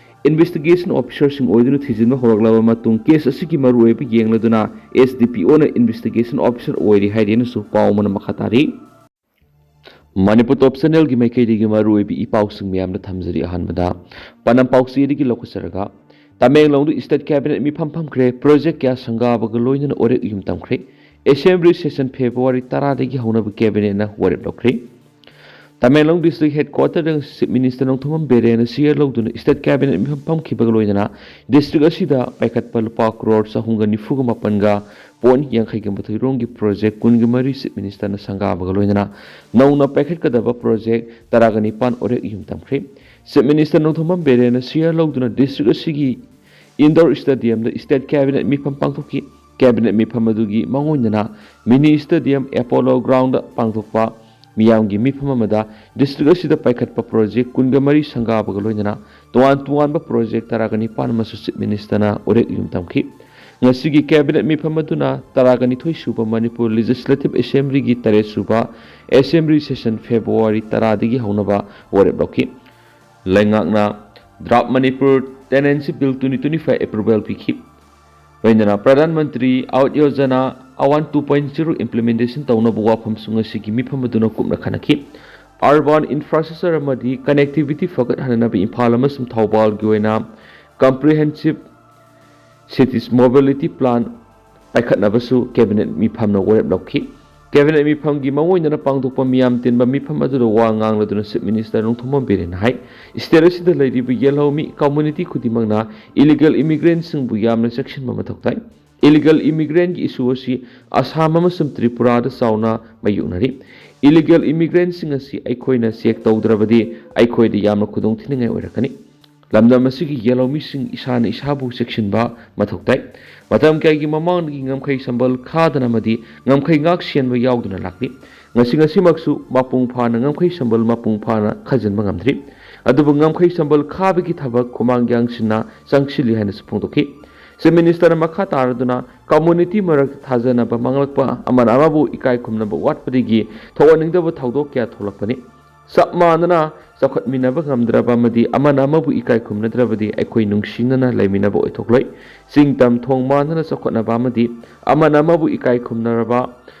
ꯏꯟꯚꯦꯁꯇꯤꯒꯦꯁꯟ ꯑꯣꯐꯤꯁꯔꯁꯤꯡ ꯑꯣꯏꯗꯨꯅ ꯊꯤꯖꯤꯟꯕ ꯍꯧꯔꯛꯂꯕ ꯃꯇꯨꯡ, ꯀꯦꯁ ꯑꯁꯤꯒꯤ ꯃꯔꯨꯑꯣꯏꯕ ꯌꯦꯡꯂꯗꯨꯅ ꯑꯦꯁ ꯗꯤ ꯄꯤ ꯑꯣꯅ ꯏꯟꯚꯦꯁꯇꯤꯒꯦꯁꯟ ꯑꯣꯐꯤꯁꯔ ꯑꯣꯏꯔꯤ ꯍꯥꯏꯔꯤ ꯍꯥꯏꯅꯁꯨ ꯄꯥꯎ ꯑꯃꯅ ꯃꯈꯥ ꯇꯥꯔꯤ꯫ ꯃꯅꯤꯄꯨꯔ ꯇꯣꯞ ꯆꯦꯅꯦꯜꯒꯤ ꯃꯥꯏꯀꯩꯗꯒꯤ ꯃꯔꯨꯑꯣꯏꯕ ꯏ ꯄꯥꯎꯁꯤꯡ ꯃꯌꯥꯝꯗ ꯊꯝꯖꯔꯤ꯫ ꯑꯍꯥꯟꯕꯗ, ꯄꯅꯝ ꯄꯥꯎꯆꯦꯗꯒꯤ ꯂꯧꯈꯠꯆꯔꯒ, ꯇꯃꯦꯡꯂꯣꯡꯗ ꯁ꯭ꯇꯦꯠ ꯀꯦꯕꯤꯅꯦꯠ ꯃꯤꯐꯝ ꯐꯝꯈ꯭ꯔꯦ, ꯄ꯭ꯔꯣꯖꯦꯛ ꯀꯌꯥ ꯁꯪꯒꯥꯕꯒ ꯂꯣꯏꯅꯅ ꯋꯥꯔꯦꯞ ꯏꯍꯨꯝ ꯇꯝꯈ꯭ꯔꯦ꯫ ꯑꯦꯁꯦꯝꯕ꯭ꯂꯤ ꯁꯦꯁꯟ ꯐꯦꯕ꯭ꯔꯨꯋꯥꯔꯤ ꯇꯔꯥꯗꯒꯤ ꯍꯧꯅꯕ ꯀꯦꯕꯤꯅꯦꯠꯅ ꯋꯥꯔꯦꯞ ꯂꯧꯈ꯭ꯔꯦ꯫ ꯇꯃꯦꯡꯂꯣꯡ ꯗꯤꯁꯇ꯭ꯔꯤꯛ ꯍꯦꯗꯀ꯭ꯋꯥꯇꯔꯗ ꯆꯤꯐ ꯃꯤꯅꯤꯁꯇꯔ ꯅꯣꯡꯊꯣꯝꯕꯝ ꯕꯤꯔꯦꯟꯅ ꯆꯤꯌꯔ ꯂꯧꯗꯨꯅ ꯁ꯭ꯇꯦꯠ ꯀꯦꯕꯤꯅꯦꯠ ꯃꯤꯐꯝ ꯐꯝꯈꯤꯕꯒ ꯂꯣꯏꯅꯅ ꯗꯤꯁꯇ꯭ꯔꯤꯛ ꯑꯁꯤꯗ ꯄꯥꯏꯈꯠꯄ ꯂꯨꯄꯥ ꯀ꯭ꯔꯣꯔ ꯆꯍꯨꯝꯒ ꯅꯤꯐꯨꯒ ꯃꯥꯄꯟꯒ ꯄꯣꯏꯟ ꯌꯥꯡꯈꯩꯒ ꯃꯥꯊꯣꯏ ꯔꯣꯝꯒꯤ ꯄ꯭ꯔꯣꯖꯦꯛ ꯀꯨꯟꯒ ꯃꯔꯤ ꯆꯤꯐ ꯃꯤꯅꯤꯁꯇꯔꯅ ꯁꯪꯒꯥꯕꯒ ꯂꯣꯏꯅꯅ ꯅꯧꯅ ꯄꯥꯏꯈꯠꯀꯗꯕ ꯄ꯭ꯔꯣꯖꯦꯛ ꯇꯔꯥꯒ ꯅꯤꯄꯥꯟ ꯋꯥꯔꯦꯞ ꯏꯍꯨꯝ ꯇꯝꯈ꯭ꯔꯦ꯫ ꯆꯤꯐ ꯃꯤꯅꯤꯁꯇꯔ ꯅꯣꯡꯊꯣꯝꯕꯝ ꯕꯤꯔꯦꯟꯅ ꯆꯤꯌꯔ ꯂꯧꯗꯨꯅ ꯗꯤꯁꯇ꯭ꯔꯤꯛ ꯑꯁꯤꯒꯤ ꯏꯟꯗꯣꯔ ꯁ꯭ꯇꯦꯗꯤꯌꯝꯗ ꯁ꯭ꯇꯦꯠ ꯀꯦꯕꯤꯅꯦꯠ ꯃꯤꯐꯝ ꯄꯥꯡꯊꯣꯛꯈꯤ꯫ ꯀꯦꯕꯤꯅꯦꯠ ꯃꯤꯐꯝ ꯑꯗꯨꯒꯤ ꯃꯥꯡꯑꯣꯏꯅꯅ ꯃꯤꯅꯤ ꯁ꯭ꯇꯦꯗꯤꯌꯝ, ꯑꯦꯄꯣꯂꯣ ꯒ꯭ꯔꯥꯎꯟꯗ ꯄꯥꯡꯊꯣꯛꯄ ꯃꯤꯌꯥꯝꯒꯤ ꯃꯤꯐꯝ ꯑꯃꯗ ꯗꯤꯁꯇ꯭ꯔꯤꯛ ꯑꯁꯤꯗ ꯄꯥꯏꯈꯠꯄ ꯄ꯭ꯔꯣꯖꯦꯛ ꯀꯨꯟꯒ ꯃꯔꯤ ꯁꯪꯒꯥꯕꯒ ꯂꯣꯏꯅꯅ ꯇꯣꯉꯥꯟ ꯇꯣꯉꯥꯟꯕ ꯄ꯭ꯔꯣꯖꯦꯛ ꯇꯔꯥꯒ ꯅꯤꯄꯥꯟ ꯑꯃꯁꯨ ꯆꯤꯐ ꯃꯤꯅꯤꯁꯇꯔꯅ ꯋꯥꯔꯦꯞ ꯏꯍꯨꯝ ꯇꯝꯈꯤ꯫ ꯉꯁꯤꯒꯤ ꯀꯦꯕꯤꯅꯦꯠ ꯃꯤꯐꯝ ꯑꯗꯨꯅ ꯇꯔꯥꯒ ꯅꯤꯊꯣꯏ ꯁꯨꯕ ꯃꯅꯤꯄꯨꯔ ꯂꯦꯖꯤꯁꯂꯦꯇꯤꯚ ꯑꯦꯁꯦꯝꯕ꯭ꯂꯤꯒꯤ ꯇꯔꯦꯠ ꯁꯨꯕ ꯑꯦꯁꯦꯝꯕ꯭ꯂꯤ ꯁꯦꯁꯟ ꯐꯦꯕ꯭ꯔꯨꯋꯥꯔꯤ ꯇꯔꯥꯗꯒꯤ ꯍꯧꯅꯕ ꯋꯥꯔꯦꯞ ꯂꯧꯈꯤ꯫ ꯂꯩꯉꯥꯛꯅ draft Manipur tenancy bill twenty twenty five approval ꯄꯤꯈꯤ꯫ ꯂꯣꯏꯅꯅ ꯄ꯭ꯔꯙꯥꯟ ꯃꯟꯇ꯭ꯔꯤ ꯑꯥꯋꯥꯁ ꯌꯣꯖꯅꯥ ꯑꯋꯥꯟ ꯇꯨ ꯄꯣꯏꯟꯠ ꯖꯤꯔꯣ ꯏꯝꯄ꯭ꯂꯤꯃꯦꯟꯇꯦꯁꯟ ꯇꯧꯅꯕ ꯋꯥꯐꯝꯁꯨ ꯉꯁꯤꯒꯤ ꯃꯤꯐꯝ ꯑꯗꯨꯅ ꯀꯨꯞꯅ ꯈꯟꯅꯈꯤ꯫ ꯑꯔꯕꯥꯟ ꯏꯟꯐ꯭ꯔꯥꯁ꯭ꯇ꯭ꯔꯛꯆꯔ ꯑꯃꯗꯤ ꯀꯅꯦꯛꯇꯤꯚꯤꯇꯤ ꯐꯒꯠꯍꯟꯅꯕ ꯏꯝꯐꯥꯜ ꯑꯃꯁꯨꯡ ꯊꯧꯕꯥꯜꯒꯤ ꯑꯣꯏꯅ ꯀꯝꯄ꯭ꯔꯤꯍꯦꯟꯁꯤꯚ ꯁꯤꯇꯤꯁ ꯃꯣꯕꯤꯂꯤꯇꯤ ꯄ꯭ꯂꯥꯟ ꯄꯥꯏꯈꯠꯅꯕꯁꯨ ꯀꯦꯕꯤꯅꯦꯠ ꯃꯤꯐꯝꯅ ꯋꯥꯔꯦꯞ ꯂꯧꯈꯤ꯫ ꯀꯦꯕꯤꯅꯦꯠ ꯃꯤꯐꯝꯒꯤ ꯃꯥꯡꯑꯣꯏꯅꯅ ꯄꯥꯡꯊꯣꯛꯄ ꯃꯤꯌꯥꯝ ꯇꯤꯟꯕ ꯃꯤꯐꯝ ꯑꯗꯨꯗ ꯋꯥ ꯉꯥꯡꯂꯗꯨꯅ ꯆꯤꯐ ꯃꯤꯅꯤꯁꯇꯔ ꯅꯣꯡꯊꯣꯝꯕꯝ ꯕꯤꯔꯦꯟꯅ ꯍꯥꯏ, ꯁ꯭ꯇꯦꯠ ꯑꯁꯤꯗ ꯂꯩꯔꯤꯕ ꯌꯦꯜꯍꯧꯃꯤ ꯀꯝꯃ꯭ꯌꯨꯅꯤꯇꯤ ꯈꯨꯗꯤꯡꯃꯛꯅ ꯏꯂꯤꯒꯦꯜ ꯏꯃꯤꯒ꯭ꯔꯦꯟꯠꯁꯤꯡꯕꯨ ꯌꯥꯝꯅ ꯆꯦꯛꯁꯤꯟꯕ ꯃꯊꯧ ꯇꯥꯏ꯫ ꯏꯂꯤꯒꯦꯜ ꯏꯃꯤꯒ꯭ꯔꯦꯟꯠꯀꯤ ꯏꯁꯨ ꯑꯁꯤ ꯑꯁꯥꯝ ꯑꯃꯁꯨꯡ ꯇ꯭ꯔꯤꯄꯨꯔꯥꯗ ꯆꯥꯎꯅ ꯃꯥꯌꯣꯛꯅꯔꯤ꯫ ꯏꯂꯤꯒꯦꯜ ꯏꯃꯤꯒ꯭ꯔꯦꯟꯁꯤꯡ ꯑꯁꯤ ꯑꯩꯈꯣꯏꯅ ꯆꯦꯛ ꯇꯧꯗ꯭ꯔꯕꯗꯤ ꯑꯩꯈꯣꯏꯗ ꯌꯥꯝꯅ ꯈꯨꯗꯣꯡꯊꯤꯅꯤꯡꯉꯥꯏ ꯑꯣꯏꯔꯛꯀꯅꯤ꯫ ꯂꯝꯗꯝ ꯑꯁꯤꯒꯤ ꯌꯦꯜꯍꯧꯃꯤꯁꯤꯡ ꯏꯁꯥꯅ ꯏꯁꯥꯕꯨ ꯆꯦꯛꯁꯤꯟꯕ ꯃꯊꯧ ꯇꯥꯏ꯫ ꯃꯇꯝ ꯀꯌꯥꯒꯤ ꯃꯃꯥꯡꯗꯒꯤ ꯉꯝꯈꯩ ꯁꯝꯕꯜ ꯈꯥꯗꯅ ꯑꯃꯗꯤ ꯉꯝꯈꯩ ꯉꯥꯛ ꯁꯦꯟꯕ ꯌꯥꯎꯗꯨꯅ ꯂꯥꯛꯂꯤ꯫ ꯉꯁꯤ ꯉꯁꯤꯃꯛꯁꯨ ꯃꯄꯨꯡ ꯐꯥꯅ ꯉꯝꯈꯩ ꯁꯝꯕꯜ ꯃꯄꯨꯡ ꯐꯥꯅ ꯈꯥꯖꯤꯟꯕ ꯉꯝꯗ꯭ꯔꯤ꯫ ꯑꯗꯨꯕꯨ ꯉꯝꯈꯩ ꯁꯝꯕꯜ ꯈꯥꯕꯒꯤ ꯊꯕꯛ ꯈꯨꯃꯥꯡ ꯌꯥꯡꯁꯤꯟꯅ ꯆꯪꯁꯤꯜꯂꯤ ꯍꯥꯏꯅꯁꯨ ꯐꯣꯡꯗꯣꯛꯈꯤ꯫ ꯆꯤꯐ ꯃꯤꯅꯤꯁꯇꯔꯅ ꯃꯈꯥ ꯇꯥꯔꯗꯨꯅ ꯀꯝꯃꯨꯅꯤꯇꯤ ꯃꯔꯛꯇ ꯊꯥꯖꯅꯕ ꯃꯥꯡꯂꯛꯄ, ꯑꯃꯅ ꯑꯃꯕꯨ ꯏꯀꯥꯏ ꯈꯨꯝꯅꯕ ꯋꯥꯠꯄꯗꯒꯤ ꯊꯣꯛꯍꯟꯅꯤꯡꯗꯕ ꯊꯧꯗꯣꯛ ꯀꯌꯥ ꯊꯣꯛꯂꯛꯄꯅꯤ꯫ ꯆꯞ ꯃꯥꯟꯅꯅ ꯆꯥꯎꯈꯠꯃꯤꯟꯅꯕ ꯉꯝꯗ꯭ꯔꯕ ꯑꯃꯗꯤ ꯑꯃꯅ ꯑꯃꯕꯨ ꯏꯀꯥꯏ ꯈꯨꯝꯅꯗ꯭ꯔꯕꯗꯤ ꯑꯩꯈꯣꯏ ꯅꯨꯡꯁꯤꯅꯅ ꯂꯩꯃꯤꯟꯅꯕ ꯑꯣꯏꯊꯣꯛꯂꯣꯏ꯫ ꯆꯤꯡ ꯇꯝ ꯊꯣꯡ ꯃꯥꯟꯅꯅ ꯆꯥꯎꯈꯠꯅꯕ ꯑꯃꯗꯤ ꯑꯃꯅ ꯑꯃꯕꯨ ꯏꯀꯥꯏ ꯈꯨꯝꯅꯔꯕ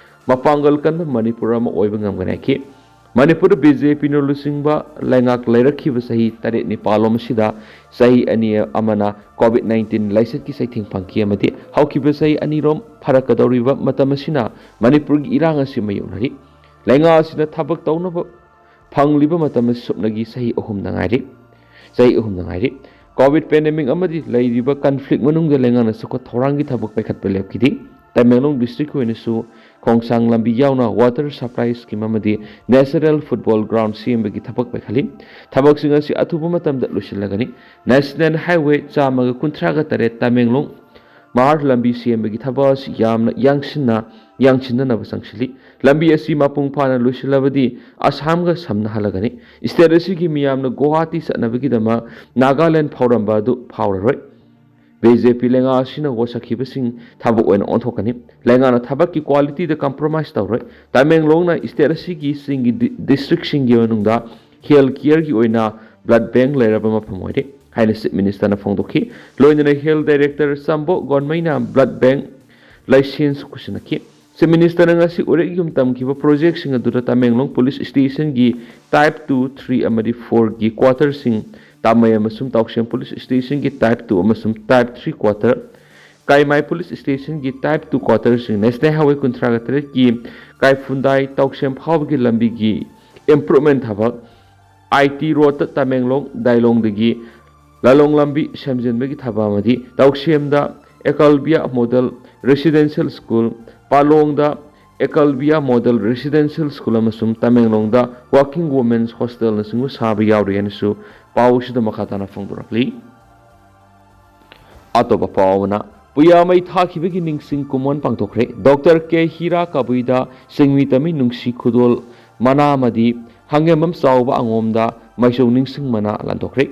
ꯃꯄꯥꯡꯒꯜ ꯀꯟꯕ ꯃꯅꯤꯄꯨꯔ ꯑꯃ ꯑꯣꯏꯕ ꯉꯝꯒꯅꯤ ꯍꯥꯏꯈꯤ꯫ ꯃꯅꯤꯄꯨꯔꯗ ꯕꯤ ꯖꯦ ꯄꯤꯅ ꯂꯨꯆꯤꯡꯕ ꯂꯩꯉꯥꯛ ꯂꯩꯔꯛꯈꯤꯕ ꯆꯍꯤ ꯇꯔꯦꯠ ꯅꯤꯄꯥꯜꯂꯣꯝ ꯑꯁꯤꯗ ꯆꯍꯤ ꯑꯅꯤ ꯑꯃꯅ ꯀꯣꯚꯤꯗ ꯅꯥꯏꯟꯇꯤꯟ ꯂꯥꯏꯆꯠꯀꯤ ꯆꯩꯊꯦꯡ ꯐꯪꯈꯤ ꯑꯃꯗꯤ ꯍꯧꯈꯤꯕ ꯆꯍꯤ ꯑꯅꯤꯔꯣꯝ ꯐꯔꯛꯀꯗꯧꯔꯤꯕ ꯃꯇꯝ ꯑꯁꯤꯅ ꯃꯅꯤꯄꯨꯔꯒꯤ ꯏꯔꯥꯡ ꯑꯁꯤ ꯃꯥꯌꯣꯛꯅꯔꯤ꯫ ꯂꯩꯉꯥꯛ ꯑꯁꯤꯅ ꯊꯕꯛ ꯇꯧꯅꯕ ꯐꯪꯂꯤꯕ ꯃꯇꯝ ꯑꯁꯤ ꯁꯨꯞꯅꯒꯤ ꯆꯍꯤ ꯑꯍꯨꯝꯗ ꯉꯥꯏꯔꯤ꯫ ꯆꯍꯤ ꯑꯍꯨꯝꯗ ꯉꯥꯏꯔꯤ꯫ ꯀꯣꯚꯤꯗ ꯄꯦꯟꯗꯦꯃꯤꯛ ꯑꯃꯗꯤ ꯂꯩꯔꯤꯕ ꯀꯟꯐ꯭ꯂꯤꯛ ꯃꯅꯨꯡꯗ ꯂꯩꯉꯥꯛꯅ ꯆꯥꯎꯈꯠ ꯊꯧꯔꯥꯡꯒꯤ ꯊꯕꯛ ꯄꯥꯏꯈꯠꯄ ꯂꯦꯞꯈꯤꯗꯦ꯫ ꯇꯃꯦꯡꯂꯣꯡ ꯗꯤꯁꯇ꯭ꯔꯤꯛꯀꯤ ꯑꯣꯏꯅꯁꯨ ꯈꯣꯡꯁꯥꯡ ꯂꯝꯕꯤ ꯌꯥꯎꯅ ꯋꯥꯇꯔ ꯁꯄ꯭ꯂꯥꯏ ꯁ꯭ꯀꯤꯝ ꯑꯃꯗꯤ ꯅꯦꯆꯔꯦꯜ ꯐꯨꯠꯕꯣꯜ ꯒ꯭ꯔꯥꯎꯟ ꯁꯦꯝꯕꯒꯤ ꯊꯕꯛ ꯄꯥꯏꯈꯠꯂꯤ꯫ ꯊꯕꯛꯁꯤꯡ ꯑꯁꯤ ꯑꯊꯨꯕ ꯃꯇꯝꯗ ꯂꯣꯏꯁꯤꯜꯂꯒꯅꯤ꯫ ꯅꯦꯁꯅꯦꯜ ꯍꯥꯏꯋꯦ ꯆꯥꯝꯃꯒ ꯀꯨꯟꯊ꯭ꯔꯥꯒ ꯇꯔꯦꯠ ꯇꯃꯦꯡꯂꯣꯡ ꯃꯍꯥꯔ ꯂꯝꯕꯤ ꯁꯦꯝꯕꯒꯤ ꯊꯕꯛ ꯑꯁꯤ ꯌꯥꯝꯅ ꯌꯥꯡꯁꯤꯟꯅ ꯌꯥꯡꯁꯤꯟꯅꯅꯕ ꯆꯪꯁꯤꯜꯂꯤ꯫ ꯂꯝꯕꯤ ꯑꯁꯤ ꯃꯄꯨꯡ ꯐꯥꯅ ꯂꯣꯏꯁꯤꯜꯂꯕꯗꯤ ꯑꯁꯥꯝꯒ ꯁꯝꯅꯍꯜꯂꯒꯅꯤ꯫ ꯁ꯭ꯇꯦꯠ ꯑꯁꯤꯒꯤ ꯃꯤꯌꯥꯝꯅ ꯒꯨꯋꯥꯍꯥꯇꯤ ꯆꯠꯅꯕꯒꯤꯗꯃꯛ ꯅꯥꯒꯥꯂꯦꯟ ꯐꯥꯎꯔꯝꯕ ꯑꯗꯨ ꯐꯥꯎꯔꯔꯣꯏ꯫ ꯕꯤ ꯖꯦ ꯄꯤ ꯂꯩꯉꯥꯛ ꯑꯁꯤꯅ ꯋꯥꯁꯛꯈꯤꯕꯁꯤꯡ ꯊꯕꯛ ꯑꯣꯏꯅ ꯑꯣꯟꯊꯣꯛꯀꯅꯤ꯫ ꯂꯩꯉꯥꯛꯅ ꯊꯕꯛꯀꯤ ꯀ꯭ꯋꯥꯂꯤꯇꯤꯗ ꯀꯝꯄ꯭ꯔꯣꯃꯥꯏꯁ ꯇꯧꯔꯣꯏ꯫ ꯇꯃꯦꯡꯂꯣꯡꯅ ꯁ꯭ꯇꯦꯠ ꯑꯁꯤꯒꯤ ꯆꯤꯡꯒꯤ ꯗꯤ-, ꯗꯤꯁꯇ꯭ꯔꯤꯛꯁꯤꯡꯒꯤ ꯃꯅꯨꯡꯗ ꯍꯦꯜꯊ ꯀꯤꯌꯔꯒꯤ ꯑꯣꯏꯅ ꯕ꯭ꯂꯗ ꯕꯦꯡꯛ ꯂꯩꯔꯕ ꯃꯐꯝ ꯑꯣꯏꯔꯦ ꯍꯥꯏꯅ ꯆꯤꯐ ꯃꯤꯅꯤꯁꯇꯔꯅ ꯐꯣꯡꯗꯣꯛꯈꯤ꯫ ꯂꯣꯏꯅꯅ ꯍꯦꯜꯊ ꯗꯥꯏꯔꯦꯛꯇꯔ ꯆꯝꯕꯣ ꯒꯣꯟꯃꯩꯅ ꯕ꯭ꯂꯗ ꯕꯦꯡꯛ ꯂꯥꯏꯁꯦꯟꯁ ꯈꯨꯠꯁꯤꯟꯅꯈꯤ꯫ ꯆꯤꯐ ꯃꯤꯅꯤꯁꯇꯔꯅ ꯉꯁꯤ ꯎꯔꯦꯛꯌꯨꯝ ꯇꯝꯈꯤꯕ ꯄ꯭ꯔꯣꯖꯦꯛꯁꯤꯡ ꯑꯗꯨꯗ ꯇꯃꯦꯡꯂꯣꯡ ꯄꯨꯂꯤꯁ ꯁ꯭ꯇꯦꯁꯟꯒꯤ ꯇꯥꯏꯞ ꯇꯨ, ꯊ꯭ꯔꯤ ꯑꯃꯗꯤ ꯐꯣꯔꯒꯤ ꯀ꯭ꯋꯥꯇꯔꯁꯤꯡ, ꯇꯥꯃꯩ ꯑꯃꯁꯨꯡ ꯇꯥꯎꯁꯦꯝ ꯄꯨꯂꯤꯁ ꯁ꯭ꯇꯦꯁꯟꯒꯤ ꯇꯥꯏꯞ ꯇꯨ ꯑꯃꯁꯨꯡ type three quarter, Kaimai police ꯁ꯭ꯇꯦꯁꯟꯒꯤ ꯇꯥꯏꯞ ꯇꯨ ꯀ꯭ꯋꯥꯇꯔꯁꯤꯡ, ꯅꯦꯁꯅꯦꯜ ꯍꯥꯏꯋꯦ ꯀꯨꯟꯊ꯭ꯔꯥꯒ ꯇꯔꯦꯠꯀꯤ ꯀꯥꯏꯐꯨꯟꯗꯥꯏ ꯇꯥꯎꯁꯦꯝ ꯐꯥꯎꯕꯒꯤ ꯂꯝꯕꯤꯒꯤ ꯏꯝꯄ꯭ꯔꯨꯚꯃꯦꯟ ꯊꯕꯛ, ꯑꯥꯏ ꯇꯤ ꯔꯣꯗꯇ ꯇꯃꯦꯡꯂꯣꯡ ꯗꯥꯏꯂꯣꯡꯗꯒꯤ ꯂꯥꯂꯣꯡ ꯂꯝꯕꯤ ꯁꯦꯝꯖꯤꯟꯕꯒꯤ ꯊꯕꯛ ꯑꯃꯗꯤ ꯇꯧꯁꯦꯝꯗ ꯑꯦꯀꯜꯕꯤꯌꯥ ꯃꯣꯗꯦꯜ ꯔꯦꯁꯤꯗꯦꯟꯁꯤꯌꯦꯜ ꯁ꯭ꯀꯨꯜ, ꯄꯥꯂꯣꯡꯗ ꯑꯦꯀꯜꯕꯤꯌꯥ ꯃꯣꯗꯦꯜ ꯔꯦꯁꯤꯗꯦꯟꯁꯤꯌꯦꯜ ꯁ꯭ꯀꯨꯜ ꯑꯃꯁꯨꯡ ꯇꯃꯦꯡꯂꯣꯡꯗ ꯋꯥꯔꯀꯤꯡ ꯋꯨꯃꯦꯟꯁ ꯍꯣꯁꯇꯦꯜꯅꯆꯤꯡꯕ ꯁꯥꯕ ꯌꯥꯎꯔꯤ ꯍꯥꯏꯅꯁꯨ ꯄꯥꯎ ꯑꯁꯤꯗ ꯃꯈꯥ ꯇꯥꯅ ꯐꯣꯡꯗꯣꯔꯛꯂꯤ꯫ ꯑꯇꯣꯞꯄ ꯄꯥꯎ ꯑꯃꯅ, ꯄꯨꯌꯥ ꯃꯩ ꯊꯥꯈꯤꯕꯒꯤ ꯅꯤꯡꯁꯤꯡ ꯀꯨꯝꯑꯣꯟ ꯄꯥꯡꯊꯣꯛꯈ꯭ꯔꯦ꯫ ꯗꯣꯛꯇꯔ ꯀꯦ ꯍꯤꯔꯥ ꯀꯕꯨꯏꯗ ꯁꯤꯡꯃꯤ ꯇꯝꯃꯤ ꯅꯨꯡꯁꯤ ꯈꯨꯗꯣꯜ ꯃꯅꯥ ꯑꯃꯗꯤ ꯍꯪꯒꯦꯝꯕꯝ ꯆꯥꯎꯕ ꯑꯉꯣꯝꯗ ꯃꯥꯏꯁꯣꯡ ꯅꯤꯡꯁꯤꯡ ꯃꯅꯥ ꯂꯥꯟꯊꯣꯛꯈ꯭ꯔꯦ꯫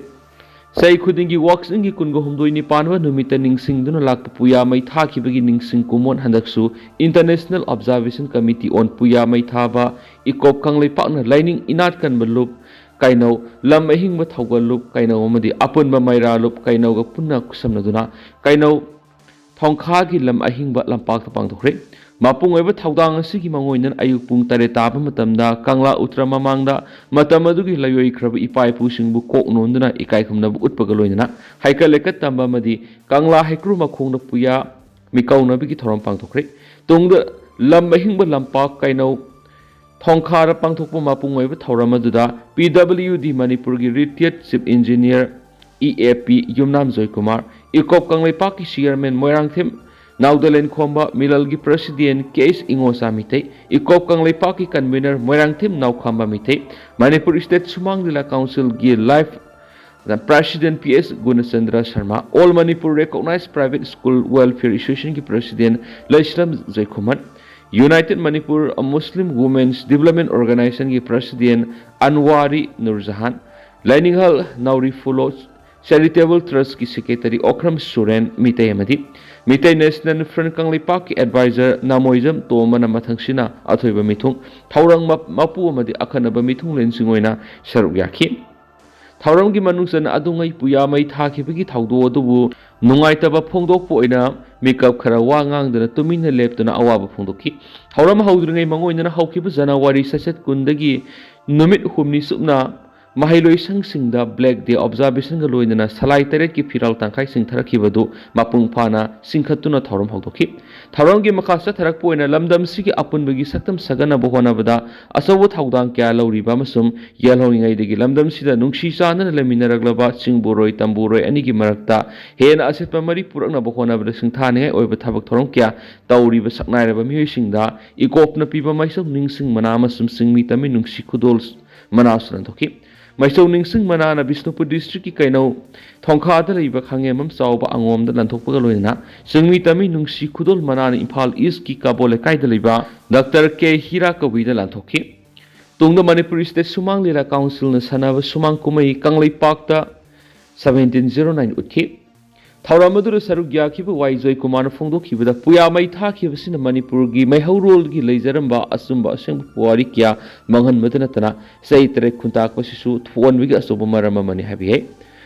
ꯆꯍꯤ ꯈꯨꯗꯤꯡꯒꯤ ꯋꯥꯛꯆꯤꯡꯒꯤ ꯀꯨꯟꯒ ꯍꯨꯝꯗꯣꯏ ꯅꯤꯄꯥꯟꯕ ꯅꯨꯃꯤꯠꯇ ꯅꯤꯡꯁꯤꯡꯗꯨꯅ ꯂꯥꯛꯄ ꯄꯨꯌꯥ ꯃꯩ ꯊꯥꯈꯤꯕꯒꯤ ꯅꯤꯡꯁꯤꯡ ꯀꯨꯝꯑꯣꯟ ꯍꯟꯗꯛꯁꯨ International Observation Committee on ꯄꯨꯌꯥ ꯃꯩ ꯊꯥꯕ, ꯏꯀꯣꯞ ꯀꯪꯂꯩꯄꯥꯛꯅ ꯂꯥꯏꯅꯤꯡ ꯏꯅꯥꯠ ꯀꯟꯕ ꯂꯨꯞ ꯀꯩꯅꯧ, ꯂꯝ ꯑꯍꯤꯡꯕ ꯊꯧꯒꯜ ꯂꯨꯞ ꯀꯩꯅꯧ ꯑꯃꯗꯤ ꯑꯄꯨꯟꯕ ꯃꯩꯔꯥ ꯂꯨꯞ ꯀꯩꯅꯧꯒ ꯄꯨꯟꯅ ꯈꯨꯠꯁꯝꯅꯗꯨꯅ ꯀꯩꯅꯧ ꯊꯣꯡꯈꯥꯒꯤ ꯂꯝ ꯑꯍꯤꯡꯕ ꯂꯝꯄꯥꯛꯇ ꯄꯥꯡꯊꯣꯛꯈ꯭ꯔꯦ꯫ ꯃꯄꯨꯡ ꯑꯣꯏꯕ ꯊꯧꯗꯥꯡ ꯑꯁꯤꯒꯤ ꯃꯥꯡꯑꯣꯏꯅꯅ ꯑꯌꯨꯛ ꯄꯨꯡ ꯇꯔꯦꯠ ꯇꯥꯕ ꯃꯇꯝꯗ ꯀꯪꯂꯥ ꯎꯇ꯭ꯔ ꯃꯃꯥꯡꯗ ꯃꯇꯝ ꯑꯗꯨꯒꯤ ꯂꯩꯑꯣꯏꯈ꯭ꯔꯕ ꯏꯄꯥ ꯏꯄꯨꯁꯤꯡꯕꯨ ꯀꯣꯛ ꯅꯣꯟꯗꯨꯅ ꯏꯀꯥꯏ ꯈꯨꯝꯅꯕ ꯎꯠꯄꯒ ꯂꯣꯏꯅꯅ ꯍꯩꯀꯠ ꯂꯩꯀꯠ ꯇꯝꯕ ꯑꯃꯗꯤ ꯀꯪꯂꯥ ꯍꯩꯀ꯭ꯔꯨ ꯃꯈꯣꯡꯗ ꯄꯨꯌꯥ ꯃꯤꯀꯧꯅꯕꯒꯤ ꯊꯧꯔꯝ ꯄꯥꯡꯊꯣꯛꯈ꯭ꯔꯦ꯫ ꯇꯨꯡꯗ ꯂꯝ ꯑꯍꯤꯡꯕ ꯂꯝꯄꯥꯛ ꯀꯩꯅꯧ ꯊꯣꯡꯈꯥꯗ ꯄꯥꯡꯊꯣꯛꯄ ꯃꯄꯨꯡ ꯑꯣꯏꯕ ꯊꯧꯔꯝ ꯑꯗꯨꯗ P W D ꯃꯅꯤꯄꯨꯔꯒꯤ Retired Chief Engineer, E A P, ꯌꯨꯝꯅꯥꯝ ꯖꯣꯏꯀꯨꯃꯥꯔ, ꯏꯀꯣꯞ ꯀꯪꯂꯩꯄꯥꯛꯀꯤ Chairman ꯃꯣꯏꯔꯥꯡꯊꯦꯝ ꯅꯥꯎꯗꯂꯦꯟ ꯈꯣꯝꯕ, ꯃꯤꯂꯜꯒꯤ President K H ꯏꯉꯣꯆꯥ Meitei, Ikop ꯀꯪꯂꯩꯄꯥꯛꯀꯤ Convener ꯃꯣꯏꯔꯥꯡꯊꯦꯝ ꯅꯥꯎꯈꯥꯝꯕ ꯃꯤꯇꯩ, ꯃꯅꯤꯄꯨꯔ State ꯁꯨꯃꯥꯡ ꯂꯤꯂꯥ Councilꯒꯤ Life President P S ꯒꯨꯅꯆꯟꯗ꯭ꯔ Sharma, All Manipur Recognized Private School Welfare Associationꯒꯤ President ꯂꯩꯁ꯭ꯔꯝ ꯖꯩꯈꯨꯃꯟ, United Manipur Muslim Women's Development Organizationꯒꯤ President ꯑꯟꯋꯥꯔꯤ ꯅꯨꯔꯖꯍꯥꯟ, ꯂꯥꯏꯅꯤꯡꯍꯜ ꯅꯥꯎꯔꯤ ꯐꯨꯂꯣ Charitable Trustꯀꯤ Secretary ꯑꯣꯈ꯭ꯔꯝ ꯁꯨꯔꯦꯟ ꯃꯤꯇꯩ ꯑꯃꯗꯤ ꯃꯤꯇꯩ National Front ꯀꯪꯂꯩꯄꯥꯛꯀꯤ Advisor ꯅꯥꯃꯣꯏꯖꯝ ꯇꯣꯝꯕꯅ ꯃꯊꯪꯁꯤꯅ ꯑꯊꯣꯏꯕ ꯃꯤꯊꯨꯡ, ꯊꯧꯔꯝ ꯃ-, ꯃꯄꯨ ꯑꯃꯗꯤ ꯑꯈꯟꯅꯕ ꯃꯤꯊꯨꯡꯂꯦꯟꯁꯤꯡ ꯑꯣꯏꯅ ꯁꯔꯨꯛ ꯌꯥꯈꯤ꯫ ꯊꯧꯔꯝꯒꯤ ꯃꯅꯨꯡ ꯆꯟꯅ ꯑꯗꯨꯉꯩ ꯄꯨꯌꯥ ꯃꯩ ꯊꯥꯈꯤꯕꯒꯤ ꯊꯧꯗꯣꯛ ꯑꯗꯨꯕꯨ ꯅꯨꯡꯉꯥꯏꯇꯕ ꯐꯣꯡꯗꯣꯛꯄ ꯑꯣꯏꯅ ꯃꯤꯀꯞ ꯈꯔ ꯋꯥ ꯉꯥꯡꯗꯅ ꯇꯨꯃꯤꯟꯅ ꯂꯦꯞꯇꯨꯅ ꯑꯋꯥꯕ ꯐꯣꯡꯗꯣꯛꯈꯤ꯫ ꯊꯧꯔꯝ ꯍꯧꯗ꯭ꯔꯤꯉꯩ ꯃꯥꯡꯑꯣꯏꯅꯅ ꯍꯧꯈꯤꯕ ꯖꯅꯋꯥꯔꯤ ꯆꯩꯆꯠ ꯀꯨꯟꯗꯒꯤ ꯅꯨꯃꯤꯠ ꯍꯨꯝꯅꯤ ꯆꯨꯞꯅ ꯃꯍꯩꯂꯣꯏꯁꯪꯁꯤꯡꯗ Black Day Observationꯒ ꯂꯣꯏꯅꯅ ꯁꯂꯥꯏ ꯇꯔꯦꯠꯀꯤ ꯐꯤꯔꯥꯜ ꯇꯪꯈꯥꯏ ꯆꯤꯡꯊꯔꯛꯈꯤꯕꯗꯨ ꯃꯄꯨꯡ ꯐꯥꯅ ꯆꯤꯡꯈꯠꯇꯨꯅ ꯊꯧꯔꯝ ꯍꯧꯗꯣꯛꯈꯤ꯫ ꯊꯧꯔꯝꯒꯤ ꯃꯈꯥ ꯆꯠꯊꯔꯛꯄ ꯑꯣꯏꯅ ꯂꯝꯗꯝꯁꯤꯒꯤ ꯑꯄꯨꯟꯕꯒꯤ ꯁꯛꯇꯝ ꯁꯥꯒꯠꯅꯕ ꯍꯣꯠꯅꯕꯗ ꯑꯆꯧꯕ ꯊꯧꯗꯥꯡ ꯀꯌꯥ ꯂꯧꯔꯤꯕ ꯑꯃꯁꯨꯡ ꯌꯦꯜꯍꯧꯔꯤꯉꯩꯗꯒꯤ ꯂꯝꯗꯝꯁꯤꯗ ꯅꯨꯡꯁꯤ ꯆꯥꯟꯅꯅ ꯂꯩꯃꯤꯟꯅꯔꯛꯂꯕ ꯆꯤꯡꯕꯨꯔꯣꯏ ꯇꯝꯕꯨꯔꯣꯏ ꯑꯅꯤꯒꯤ ꯃꯔꯛꯇ ꯍꯦꯟꯅ ꯑꯆꯦꯠꯄ ꯃꯔꯤ ꯄꯨꯔꯛꯅꯕ ꯍꯣꯠꯅꯕꯗ ꯁꯤꯡꯊꯥꯅꯤꯡꯉꯥꯏ ꯑꯣꯏꯕ ꯊꯕꯛ ꯊꯧꯔꯝ ꯀꯌꯥ ꯇꯧꯔꯤꯕ ꯁꯛꯅꯥꯏꯔꯕ ꯃꯤꯑꯣꯏꯁꯤꯡꯗ ꯏꯀꯣꯞꯅ ꯄꯤꯕ ꯃꯥꯏꯁꯣꯝ ꯅꯤꯡꯁꯤꯡ ꯃꯅꯥ ꯑꯃꯁꯨꯡ ꯆꯤꯡꯃꯤ ꯇꯝꯃꯤ ꯅꯨꯡꯁꯤ ꯈꯨꯗꯣꯜ ꯃꯅꯥꯁꯨ ꯂꯥꯟꯊꯣꯛꯈꯤ꯫ ꯃꯥꯏꯁꯣꯝ ꯅꯤꯡꯁꯤꯡ ꯃꯅꯥꯅ ꯕꯤꯁꯅꯨꯄꯨꯔ ꯗꯤꯁꯇ꯭ꯔꯤꯛꯀꯤ ꯀꯩꯅꯧ ꯊꯣꯡꯈꯥꯗ ꯂꯩꯕ ꯈꯥꯉꯦꯝꯕꯝ ꯆꯥꯎꯕ ꯑꯉꯣꯝꯗ ꯂꯥꯟꯊꯣꯛꯄꯒ ꯂꯣꯏꯅꯅ ꯆꯤꯡꯃꯤ ꯇꯝꯃꯤ ꯅꯨꯡꯁꯤ ꯈꯨꯗꯣꯜ ꯃꯅꯥꯅ ꯏꯝꯐꯥꯜ ꯏꯁꯀꯤ ꯀꯥꯕꯣ ꯂꯩꯀꯥꯏꯗ ꯂꯩꯕ ꯗꯥꯛꯇꯔ ꯀꯦ ꯍꯤꯔꯥ ꯀꯕꯨꯏꯗ ꯂꯥꯟꯊꯣꯛꯈꯤ꯫ ꯇꯨꯡꯗ ꯃꯅꯤꯄꯨꯔ ꯁ꯭ꯇꯦꯠ ꯁꯨꯃꯥꯡ ꯂꯤꯂꯥ ꯀꯥꯎꯟꯁꯤꯜꯅ ꯁꯥꯟꯅꯕ ꯁꯨꯃꯥꯡ ꯀꯨꯝꯍꯩ ꯀꯪꯂꯩꯄꯥꯛꯇ seventeen zero nine ꯎꯠꯈꯤ꯫ ꯊꯧꯔꯝ ꯑꯗꯨꯗ ꯁꯔꯨꯛ ꯌꯥꯈꯤꯕ ꯋꯥꯏ ꯖꯣꯏꯀꯨꯃꯥꯔꯅ ꯐꯣꯡꯗꯣꯛꯈꯤꯕꯗ, ꯄꯨꯌꯥ ꯃꯩ ꯊꯥꯈꯤꯕꯁꯤꯅ ꯃꯅꯤꯄꯨꯔꯒꯤ ꯃꯩꯍꯧꯔꯣꯜꯒꯤ ꯂꯩꯖꯔꯝꯕ ꯑꯆꯨꯝꯕ ꯑꯁꯦꯡꯕ ꯄꯨꯋꯥꯔꯤ ꯀꯌꯥ ꯃꯥꯡꯍꯟꯕꯇ ꯅꯠꯇꯅ ꯆꯍꯤ ꯇꯔꯦꯠ ꯈꯨꯟꯇꯥꯛꯄ ꯑꯁꯤꯁꯨ ꯊꯣꯛꯍꯟꯕꯒꯤ ꯑꯆꯧꯕ ꯃꯔꯝ ꯑꯃꯅꯤ ꯍꯥꯏꯕ ꯌꯥꯏ꯫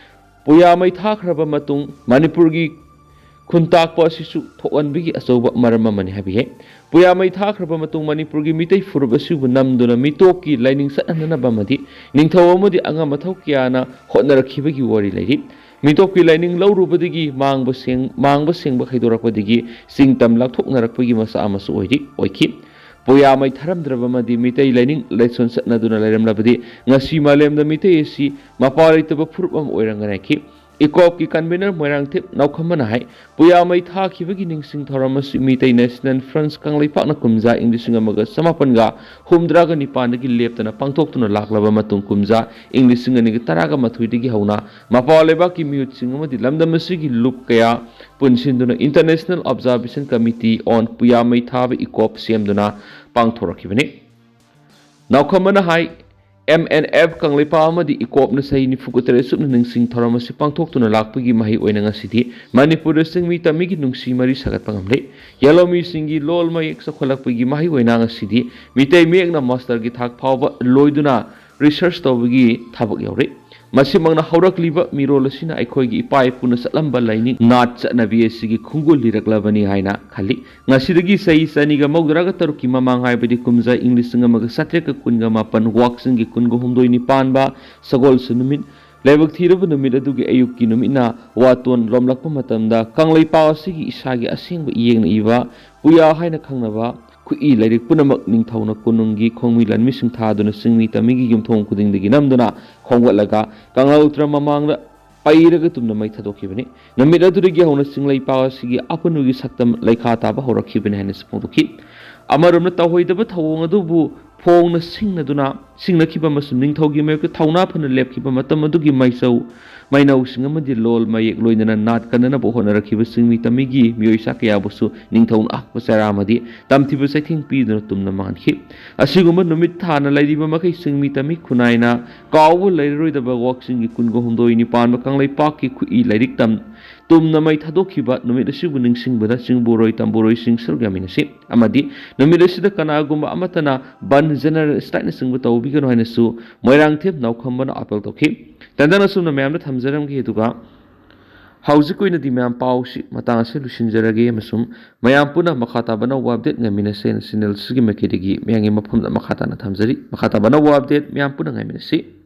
ꯄꯨꯌꯥ ꯃꯩ ꯊꯥꯈ꯭ꯔꯕ ꯃꯇꯨꯡ ꯃꯅꯤꯄꯨꯔꯒꯤ ꯈꯨꯟꯇꯥꯛꯄ ꯑꯁꯤꯁꯨ ꯊꯣꯛꯍꯟꯕꯒꯤ ꯑꯆꯧꯕ ꯃꯔꯝ ꯑꯃꯅꯤ ꯍꯥꯏꯕ ꯌꯥꯏ꯫ ꯄꯨꯌꯥ ꯃꯩ ꯊꯥꯈ꯭ꯔꯕ ꯃꯇꯨꯡ ꯃꯅꯤꯄꯨꯔꯒꯤ ꯃꯤꯇꯩ ꯐꯨꯔꯨꯞ ꯑꯁꯤꯕꯨ ꯅꯝꯗꯨꯅ ꯃꯤꯇꯣꯞꯀꯤ ꯂꯥꯏꯅꯤꯡ ꯆꯠꯍꯟꯅꯅꯕ ꯑꯃꯗꯤ ꯅꯤꯡꯊꯧ ꯑꯃꯗꯤ ꯑꯉꯝ ꯑꯊꯧ ꯀꯌꯥꯅ ꯍꯣꯠꯅꯔꯛꯈꯤꯕꯒꯤ ꯋꯥꯔꯤ ꯂꯩꯔꯤ꯫ ꯃꯤꯇꯣꯞꯀꯤ ꯂꯥꯏꯅꯤꯡ ꯂꯧꯔꯨꯕꯗꯒꯤ ꯃꯥꯡꯕ ꯁꯦꯡ-, ꯃꯥꯡꯕ ꯁꯦꯡꯕ ꯈꯥꯏꯗꯣꯔꯛꯄꯗꯒꯤ ꯆꯤꯡ ꯇꯝ ꯂꯥꯞꯊꯣꯛꯅꯔꯛꯄꯒꯤ ꯃꯆꯥꯛ ꯑꯃꯁꯨ ꯑꯣꯏꯔꯤ, ꯑꯣꯏꯈꯤ꯫ ꯄꯨꯌꯥ ꯃꯩ ꯊꯥꯔꯝꯗ꯭ꯔꯕ ꯑꯃꯗꯤ ꯃꯤꯇꯩ ꯂꯥꯏꯅꯤꯡ ꯂꯥꯏꯁꯣꯟ ꯆꯠꯅꯗꯨꯅ ꯂꯩꯔꯝꯂꯕꯗꯤ ꯉꯁꯤ ꯃꯥꯂꯦꯝꯗ ꯃꯤꯇꯩ ꯑꯁꯤ ꯃꯄꯥ ꯂꯩꯇꯕ ꯐꯨꯔꯨꯞ ꯑꯃ ꯑꯣꯏꯔꯝꯒꯅꯤ ꯍꯥꯏꯈꯤ꯫ ꯏꯀꯣꯞꯀꯤ convener ꯃꯣꯏꯔꯥꯡꯊꯦꯝ ꯅꯥꯎꯈꯝꯕꯅ ꯍꯥꯏ, ꯄꯨꯌꯥ ꯃꯩ ꯊꯥꯈꯤꯕꯒꯤ ꯅꯤꯡꯁꯤꯡ ꯊꯧꯔꯝ ꯑꯁꯤ ꯃꯤꯇꯩ National Front ꯀꯪꯂꯩꯄꯥꯛꯅ ꯀꯨꯝꯖꯥ ꯏꯪ ꯂꯤꯁꯤꯡ ꯑꯃꯒ ꯆꯃꯥꯄꯟꯒ ꯍꯨꯝꯗ꯭ꯔꯥꯒ ꯅꯤꯄꯥꯟꯗꯒꯤ ꯂꯦꯞꯇꯅ ꯄꯥꯡꯊꯣꯛꯇꯨꯅ ꯂꯥꯛꯂꯕ ꯃꯇꯨꯡ ꯀꯨꯝꯖꯥ ꯏꯪ ꯂꯤꯁꯤꯡ ꯑꯅꯤꯒ ꯇꯔꯥꯒ ꯃꯥꯊꯣꯏꯗꯒꯤ ꯍꯧꯅ ꯃꯄꯥ ꯂꯩꯕꯥꯛꯀꯤ ꯃꯤꯍꯨꯠꯁꯤꯡ ꯑꯃꯗꯤ ꯂꯝꯗꯝ ꯑꯁꯤꯒꯤ ꯂꯨꯞ ꯀꯌꯥ ꯄꯨꯟꯁꯤꯟꯗꯨꯅ International Observation Committee on ꯄꯨꯌꯥ ꯃꯩ ꯊꯥꯕ ꯏꯀꯣꯞ ꯁꯦꯝꯗꯨꯅ ꯄꯥꯡꯊꯣꯔꯛꯈꯤꯕꯅꯤ꯫ ꯅꯥꯎꯈꯝꯕꯅ ꯍꯥꯏ, M N F ꯀꯪꯂꯩꯄꯥꯛ ꯑꯃꯗꯤ ꯏꯀꯣꯞꯅ ꯆꯍꯤ ꯅꯤꯐꯨꯒ ꯇꯔꯦꯠ ꯁꯨꯞꯅ ꯅꯤꯡꯁꯤꯡ ꯊꯧꯔꯝ ꯑꯁꯤ ꯄꯥꯡꯊꯣꯛꯇꯨꯅ ꯂꯥꯛꯄꯒꯤ ꯃꯍꯩ ꯑꯣꯏꯅ ꯉꯁꯤꯗꯤ ꯃꯅꯤꯄꯨꯔꯗ ꯆꯤꯡꯃꯤ ꯇꯝꯃꯤꯒꯤ ꯅꯨꯡꯁꯤ ꯃꯔꯤ ꯁꯥꯒꯠꯄ ꯉꯝꯂꯦ꯫ ꯌꯦꯜꯍꯧꯃꯤꯁꯤꯡꯒꯤ ꯂꯣꯜ ꯃꯌꯦꯛ ꯆꯥꯎꯈꯠꯂꯛꯄꯒꯤ ꯃꯍꯩ ꯑꯣꯏꯅ ꯉꯁꯤꯗꯤ ꯃꯤꯇꯩ ꯃꯌꯦꯛꯅ ꯃꯥꯁꯇꯔꯒꯤ ꯊꯥꯛ ꯐꯥꯎꯕ ꯂꯣꯏꯗꯨꯅ research ꯇꯧꯕꯒꯤ ꯊꯕꯛ ꯌꯥꯎꯔꯤ꯫ ꯃꯁꯤꯃꯛꯅ ꯍꯧꯔꯛꯂꯤꯕ ꯃꯤꯔꯣꯜ ꯑꯁꯤꯅ ꯑꯩꯈꯣꯏꯒꯤ ꯏꯄꯥ ꯏꯄꯨꯅ ꯆꯠꯂꯝꯕ ꯂꯥꯏꯅꯤꯡ ꯅꯥꯠ ꯆꯠꯅꯕꯤ ꯑꯁꯤꯒꯤ ꯈꯣꯡꯒꯨꯜ ꯂꯤꯔꯛꯂꯕꯅꯤ ꯍꯥꯏꯅ ꯈꯜꯂꯤ꯫ ꯉꯁꯤꯗꯒꯤ ꯆꯍꯤ ꯆꯅꯤꯒ ꯃꯧꯗ꯭ꯔꯥꯒ ꯇꯔꯨꯛꯀꯤ ꯃꯃꯥꯡ, ꯍꯥꯏꯕꯗꯤ ꯀꯨꯝꯖꯥ ꯏꯪ ꯂꯤꯁꯤꯡ ꯑꯃꯒ ꯆꯥꯇ꯭ꯔꯦꯠꯀ ꯀꯨꯟꯒ ꯃꯥꯄꯟ, ꯋꯥꯛꯆꯤꯡꯒꯤ ꯀꯨꯟꯒ ꯍꯨꯝꯗꯣꯏꯅꯤ ꯄꯥꯟꯕ ꯁꯒꯣꯜꯁꯦꯟ ꯅꯨꯃꯤꯠ, ꯂꯥꯏꯕꯛ ꯊꯤꯔꯕ ꯅꯨꯃꯤꯠ ꯑꯗꯨꯒꯤ ꯑꯌꯨꯛꯀꯤ ꯅꯨꯃꯤꯠꯅ ꯋꯥꯇꯣꯟ ꯂꯣꯝꯂꯛꯄ ꯃꯇꯝꯗ, ꯀꯪꯂꯩꯄꯥꯛ ꯑꯁꯤꯒꯤ ꯏꯁꯥꯒꯤ ꯑꯁꯦꯡꯕ ꯏꯌꯦꯛꯅ ꯏꯕ ꯄꯨꯌꯥ ꯍꯥꯏꯅ ꯈꯪꯅꯕ ꯈꯨꯠꯏ ꯂꯥꯏꯔꯤꯛ ꯄꯨꯝꯅꯃꯛ ꯅꯤꯡꯊꯧꯅ ꯀꯣꯅꯨꯡꯒꯤ ꯈꯣꯡꯃꯤ ꯂꯥꯟꯃꯤꯁꯤꯡ ꯊꯥꯗꯨꯅ ꯆꯤꯡꯃꯤ ꯇꯝꯃꯤꯒꯤ ꯌꯨꯝꯊꯣꯡ ꯈꯨꯗꯤꯡꯗꯒꯤ ꯅꯝꯗꯨꯅ ꯈꯣꯝꯒꯠꯂꯒ ꯀꯪꯂꯥ ꯎꯇ꯭ꯔ ꯃꯃꯥꯡꯗ ꯄꯩꯔꯒ ꯇꯨꯝꯅ ꯃꯩ ꯊꯥꯗꯣꯛꯈꯤꯕꯅꯤ꯫ ꯅꯨꯃꯤꯠ ꯑꯗꯨꯗꯒꯤ ꯍꯧꯅ ꯆꯤꯡꯂꯩꯄꯥꯛ ꯑꯁꯤꯒꯤ ꯑꯄꯨꯟꯕꯒꯤ ꯁꯛꯇꯝ ꯂꯩꯈꯥ ꯇꯥꯕ ꯍꯧꯔꯛꯈꯤꯕꯅꯤ ꯍꯥꯏꯅꯁꯨ ꯐꯣꯡꯗꯣꯛꯈꯤ꯫ ꯑꯃꯔꯣꯝꯗ, ꯇꯧꯍꯩꯗꯕ ꯊꯧꯑꯣꯡ ꯑꯗꯨꯕꯨ ꯐꯣꯡꯅ ꯁꯤꯡꯅꯗꯨꯅ ꯁꯤꯡꯅꯈꯤꯕ ꯑꯃꯁꯨꯡ ꯅꯤꯡꯊꯧꯒꯤ ꯃꯥꯌꯣꯛꯇ ꯊꯧꯅꯥ ꯐꯅ ꯂꯦꯞꯈꯤꯕ ꯃꯇꯝ ꯑꯗꯨꯒꯤ ꯃꯥꯏꯆꯧ ꯃꯩꯅꯧꯁꯤꯡ ꯑꯃꯗꯤ ꯂꯣꯜ ꯃꯌꯦꯛ ꯂꯣꯏꯅꯅ ꯅꯥꯠ ꯀꯟꯅꯅꯕ ꯍꯣꯠꯅꯔꯛꯈꯤꯕ ꯆꯤꯡꯃꯤ ꯇꯝꯃꯤꯒꯤ ꯃꯤꯑꯣꯏ ꯆꯥ ꯀꯌꯥꯕꯨꯁꯨ ꯅꯤꯡꯊꯧꯅ ꯑꯍꯛꯄ ꯆꯩꯔꯥ ꯑꯃꯗꯤ ꯇꯝꯊꯤꯕ ꯆꯩꯊꯦꯡ ꯄꯤꯗꯨꯅ ꯇꯨꯝꯅ ꯃꯥꯡꯍꯟꯈꯤ꯫ ꯑꯁꯤꯒꯨꯝꯕ ꯅꯨꯃꯤꯠ ꯊꯥꯅ ꯂꯩꯔꯤꯕ ꯃꯈꯩ ꯆꯤꯡꯃꯤ ꯇꯝꯃꯤ ꯈꯨꯟꯅꯥꯏꯅ ꯀꯥꯎꯕ ꯂꯩꯔꯔꯣꯏꯗꯕ ꯋꯥꯛꯆꯤꯡꯒꯤ ꯀꯨꯟꯒ ꯍꯨꯝꯗꯣꯏꯅꯤ ꯄꯥꯟꯕ ꯀꯪꯂꯩꯄꯥꯛꯀꯤ ꯈꯨꯠꯏ ꯂꯥꯏꯔꯤꯛ ꯇꯝ ꯇꯨꯝꯅ ꯃꯩ ꯊꯥꯗꯣꯛꯈꯤꯕ ꯅꯨꯃꯤꯠ ꯑꯁꯤꯕꯨ ꯅꯤꯡꯁꯤꯡꯕꯗ ꯆꯤꯡꯕꯨꯔꯣꯏ ꯇꯝꯕꯨꯔꯣꯏꯁꯤꯡ ꯁꯔꯨꯛ ꯌꯥꯃꯤꯟꯅꯁꯤ꯫ ꯑꯃꯗꯤ ꯅꯨꯃꯤꯠ ꯑꯁꯤꯗ ꯀꯅꯥꯒꯨꯝꯕ ꯑꯃꯠꯇꯅ ꯕꯟ, ꯖꯦꯅꯔꯦꯜ ꯁ꯭ꯇ꯭ꯔꯥꯏꯛꯅꯆꯤꯡꯕ ꯇꯧꯕꯤꯒꯅꯨ ꯍꯥꯏꯅꯁꯨ ꯃꯣꯏꯔꯥꯡꯊꯦꯝ ꯅꯥꯎꯈꯝꯕꯅ ꯑꯄꯤꯜ ꯇꯧꯈꯤ꯫ ꯇꯦꯟꯇꯛꯅ ꯑꯁꯨꯝꯅ ꯃꯌꯥꯝꯗ ꯊꯝꯖꯔꯝꯒꯦ꯫ ꯑꯗꯨꯒ ꯍꯧꯖꯤꯛꯀꯤ ꯑꯣꯏꯅꯗꯤ ꯃꯌꯥꯝ ꯄꯥꯎꯁꯤ ꯃꯇꯥꯡ ꯑꯁꯤ ꯂꯣꯏꯁꯤꯟꯖꯔꯒꯦ ꯑꯃꯁꯨꯡ ꯃꯌꯥꯝ ꯄꯨꯟꯅ ꯃꯈꯥ ꯇꯥꯕ ꯑꯅꯧꯕ ꯑꯞꯗꯦꯠ ꯉꯥꯏꯃꯤꯟꯅꯁꯦꯅ ꯆꯦꯅꯦꯜ ꯑꯁꯤꯒꯤ ꯃꯥꯏꯀꯩꯗꯒꯤ ꯃꯌꯥꯝꯒꯤ ꯃꯐꯝꯗ ꯃꯈꯥ ꯇꯥꯅ ꯊꯝꯖꯔꯤ꯫ ꯃꯈꯥ ꯇꯥꯕ ꯑꯅꯧꯕ ꯑꯞꯗꯦꯠ ꯃꯌꯥꯝ ꯄꯨꯟꯅ ꯉꯥꯏꯃꯤꯟꯅꯁꯤ꯫